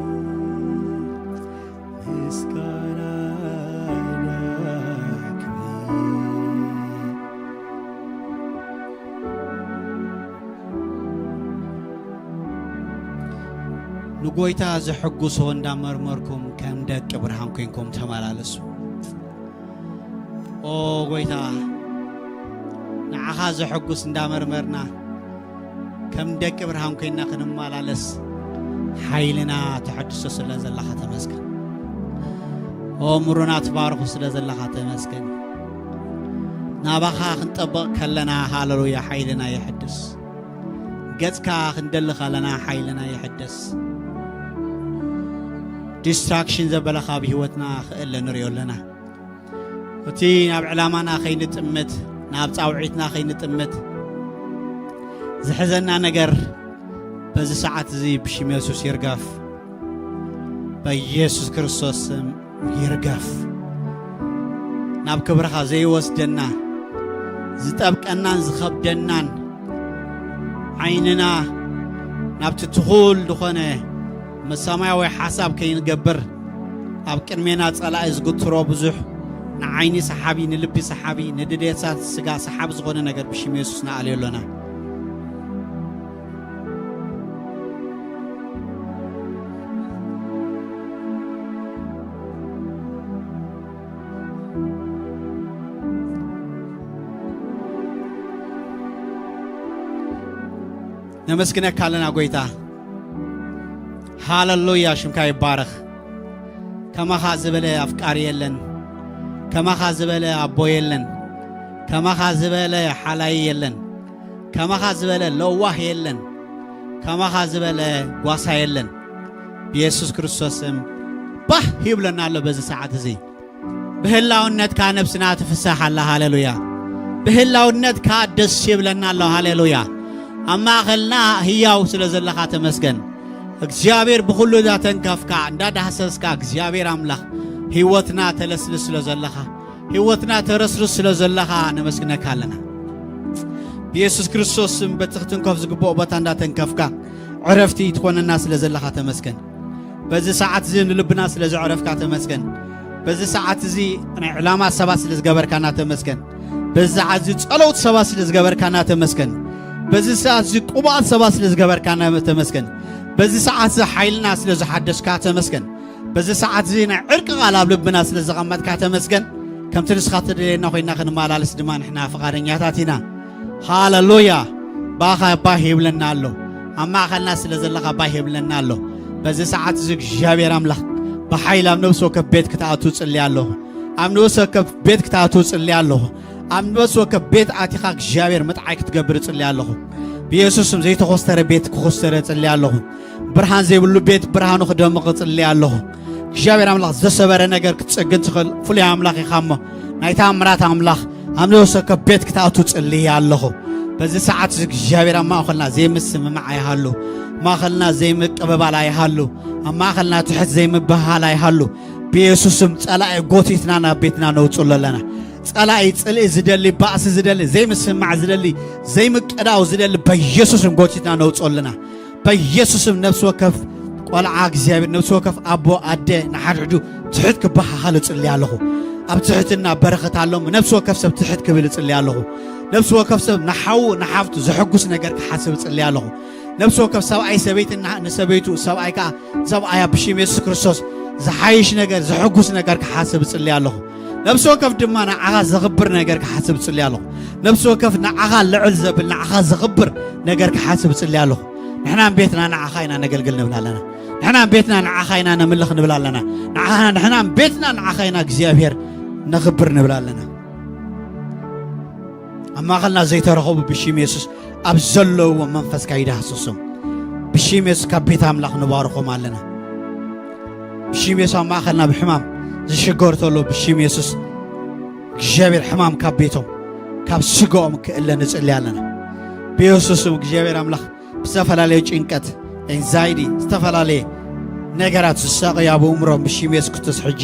ምስጋና ክብር ንጎይታ ዘሐጉሶ እንዳመርመርኩም ከም ደቂ ብርሃን ኮይንኩም ተመላለሱ። ኦ ጎይታ፣ ንዓኻ ዘሐጉስ እንዳመርመርና ከም ደቂ ብርሃን ኮይንና ክንመላለስ ሓይልና ተሐድሶ ስለ ዘለኻ ተመስገን። ኦ ምሩና ትባርኹ ስለ ዘለኻ ተመስገን። ናባኻ ክንጠብቕ ከለና ሃሌሉያ ሓይልና ይሕድስ። ገጽካ ክንደሊ ከለና ሓይልና ይሕደስ። ዲስትራክሽን ዘበለ ካብ ህይወትና ክእለ ንሪኦ ኣለና። እቲ ናብ ዕላማና ከይንጥምት፣ ናብ ጻውዒትና ከይንጥምት ዝሕዘና ነገር በዚ ሰዓት እዚ ብሽም የሱስ ይርገፍ። በኢየሱስ ክርስቶስ ስም ይርገፍ። ናብ ክብርኻ ዘይወስደና፣ ዝጠብቀናን ዝኸብደናን ዓይንና ናብቲ ትኹል ዝኾነ ሰማያዊ ሓሳብ ከይንገብር ኣብ ቅድሜና ጸላኢ ዝግትሮ ብዙሕ ንዓይኒ ሰሓቢ፣ ንልቢ ሰሓቢ፣ ንድሌታት ስጋ ሰሓቢ ዝኾነ ነገር ብሽም የሱስ ንኣልዮ ኣሎና። ነመስግነካ ኣለና ጎይታ። ሃሌሉያ፣ ሽምካ ይባረኽ። ከማኻ ዝበለ ኣፍቃሪ የለን። ከማኻ ዝበለ ኣቦ የለን። ከማኻ ዝበለ ሓላይ የለን። ከማኻ ዝበለ ለዋህ የለን። ከማኻ ዝበለ ጓሳ የለን። ብየሱስ ክርስቶስ ስም ባህ ይብለና ኣሎ በዚ ሰዓት እዚ። ብህላውነትካ ነብስና ትፍሳሕ ኣላ። ሃሌሉያ። ብህላውነትካ ደስ ይብለና ኣሎ። ሃሌሉያ። ኣብ ማእኸልና ህያው ስለ ዘለኻ ተመስገን። እግዚኣብሔር ብኹሉ እንዳተንከፍካ፣ እንዳዳህሰስካ፣ እግዚኣብሔር ኣምላኽ ህይወትና ተለስልስ ስለ ዘለኻ፣ ህይወትና ተረስርስ ስለ ዘለኻ ነመስግነካ ኣለና። ብየሱስ ክርስቶስ ስም በቲ ክትንከፍ ዝግብኦ ቦታ እንዳተንከፍካ ዕረፍቲ ትኾነና ስለ ዘለኻ ተመስገን። በዚ ሰዓት እዚ ንልብና ስለ ዘዕረፍካ ተመስገን። በዚ ሰዓት እዚ ናይ ዕላማ ሰባት ስለ ዝገበርካና ተመስገን። በዚ ሰዓት እዚ ጸለውት ሰባት ስለ ዝገበርካና ተመስገን። በዚ ሰዓት እዚ ቅቡኣት ሰባት ስለ ዝገበርካና ተመስገን። በዚ ሰዓት እዚ ሓይልና ስለ ዝሓደስካ ተመስገን። በዚ ሰዓት እዚ ናይ ዕርቂ ቃል ኣብ ልብና ስለ ዘቐመጥካ ተመስገን። ከምቲ ንስኻ ትደልየና ኮይና ክንመላለስ ድማ ንሕና ፍቓደኛታት ኢና። ሃሌሉያ። ባኻ ባህ ይብለና ኣሎ። ኣብ ማእኸልና ስለ ዘለኻ ባህ ይብለና ኣሎ። በዚ ሰዓት እዚ እግዚኣብሔር ኣምላኽ ብሓይል ኣብ ነብሲ ወከፍ ቤት ክትኣቱ ጽሊ ኣለኹ። ኣብ ነብሲ ወከፍ ቤት ክትኣቱ ጽሊ ኣለኹ። ኣብ ነብሲ ወከፍ ቤት ኣቲኻ እግዚኣብሔር ምጥዓይ ክትገብር ጽሊ ኣለኹ። ብየሱስ ስም ዘይተኾስተረ ቤት ክኹስተረ ጽሊ ኣለኹ። ብርሃን ዘይብሉ ቤት ብርሃኑ ክደምቕ ጽሊ ኣለኹ። እግዚኣብሔር ኣምላኽ ዘሰበረ ነገር ክትጸግን ትኽእል ፍሉይ ኣምላኽ ኢኻ እሞ ናይ ተኣምራት ኣምላኽ ኣብ ነብሲ ወከፍ ቤት ክትኣቱ ጽሊ ኣለኹ። በዚ ሰዓት እዚ እግዚኣብሔር ኣብ ማእኸልና ዘይምስምማዕ ኣይሃሉ። ኣብ ማእኸልና ዘይምቅብባል ኣይሃሉ። ኣብ ማእኸልና ትሕት ዘይምብህሃል ኣይሃሉ። ብየሱስ ስም ጸላኢ ጎቲትና ናብ ቤትና ነውጽሎ ኣለና። ጸላኢ ጽልኢ ዝደሊ፣ ባእሲ ዝደሊ፣ ዘይምስማዕ ዝደሊ፣ ዘይምቅዳው ዝደሊ በየሱስ ስም ጎቲትና ነውጽሎ ኣለና። በየሱስ ስም ነብሲ ወከፍ ቆልዓ እግዚኣብሔር፣ ነብሲ ወከፍ ኣቦ ኣደ ንሓድሕዱ ትሕት ክበሃሃሉ እጽሊ ኣለኹ። ኣብ ትሕትና በረኸት ኣሎ። ነብሲ ወከፍ ሰብ ትሕት ክብል እጽሊ ኣለኹ። ነብሲ ወከፍ ሰብ ንሓዉ ንሓፍቱ ዘሐጉስ ነገር ክሓስብ እጽሊ ኣለኹ። ነብሲ ወከፍ ሰብኣይ ሰበይቲ ንሰበይቱ፣ ሰብኣይ ከኣ ሰብኣያ ብሽም የሱስ ክርስቶስ ዝሓይሽ ነገር ዘሐጉስ ነገር ክሓስብ እጽሊ ኣለኹ። ነብሲ ወከፍ ድማ ንዓኻ ዘኽብር ነገር ክሓስብ እጽሊ ኣለኹ። ነብሲ ወከፍ ንዓኻ ልዕል ዘብል ንዓኻ ዘኽብር ነገር ክሓስብ እጽሊ ኣለኹ። ንሕናን ቤትና ንዓኻ ኢና ነገልግል ንብል ኣለና። ንሕናን ቤትና ንዓኻ ኢና ነምልኽ ንብል ኣለና። ንዓኻ ንሕናን ቤትና ንዓኻ ኢና እግዚኣብሔር ነኽብር ንብል ኣለና። ኣብ ማእኸልና ዘይተረኸቡ ብሽም የሱስ ኣብ ዘለውዎ መንፈስካ ይዳህስሶም። ብሽም የሱስ ካብ ቤት ኣምላኽ ንባርኾም ኣለና። ብሽም የሱስ ኣብ ማእኸልና ብሕማም ዝሽገር ተሎ ብሽም የሱስ እግዚኣብሔር ሕማም ካብ ቤቶም ካብ ስጋኦም ክእለ ንጽሊ ኣለና። ብየሱስ ስም እግዚኣብሔር ኣምላኽ ብዝተፈላለየ ጭንቀት፣ ኤንዛይቲ፣ ዝተፈላለየ ነገራት ዝሳቐዩ ኣብ ኣእምሮም ብሽም የሱስ ክርስቶስ ሕጂ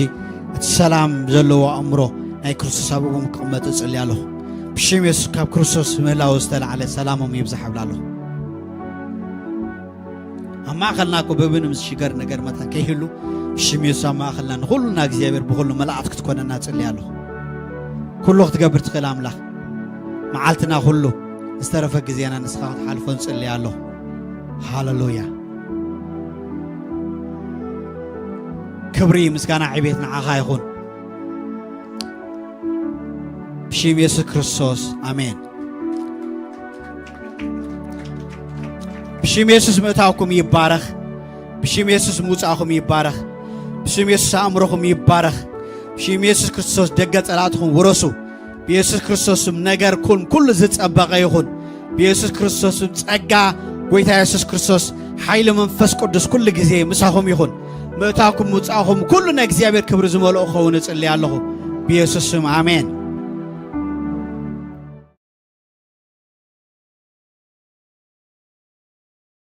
እቲ ሰላም ዘለዎ ኣእምሮ ናይ ክርስቶስ ኣብ እግሮም ክቕመጥ እጽሊ ኣለኹ። ብሽም የሱስ ካብ ክርስቶስ ምህላው ዝተላዕለ ሰላሞም ይብዛሕ እብል ኣለኹ። ኣብ ማእኸልና እኮ ብምንም ዝሽገር ነገር መታን ከይህሉ ብሽም የሱስ ኣብ ማእኸልና ንኹልና እግዚኣብሔር ብኹሉ መላእክት ክትኮነና እጽሊ ኣለኹ። ኩሉ ክትገብር ትኽእል ኣምላኽ መዓልትና ኩሉ ዝተረፈ ግዜና ንስኻ ክትሓልፎ ንጽሊ ኣለኹ። ሃሌሉያ። ክብሪ ምስጋና ዕቤት ንዓኻ ይኹን። ብሽም የሱስ ክርስቶስ ኣሜን። ብሽም የሱስ ምእታውኩም ይባረኽ። ብሽም የሱስ ምውጻእኹም ይባረኽ። ብሽም የሱስ ኣእምሮኹም ይባረኽ። ብሽም የሱስ ክርስቶስ ደገ ጸላእትኹም ውረሱ። ብየሱስ ክርስቶስ ስም ነገር ኩን ኩሉ ዝጸበቐ ይኹን። ብየሱስ ክርስቶስ ስም ጸጋ ጎይታ የሱስ ክርስቶስ ሓይሊ መንፈስ ቅዱስ ኩሉ ግዜ ምሳኹም ይኹን። ምእታኩም ምውጻእኹም ኩሉ ናይ እግዚኣብሔር ክብሪ ዝመልኦ ክኸውን እጽሊ ኣለኹ። ብየሱስ ስም ኣሜን።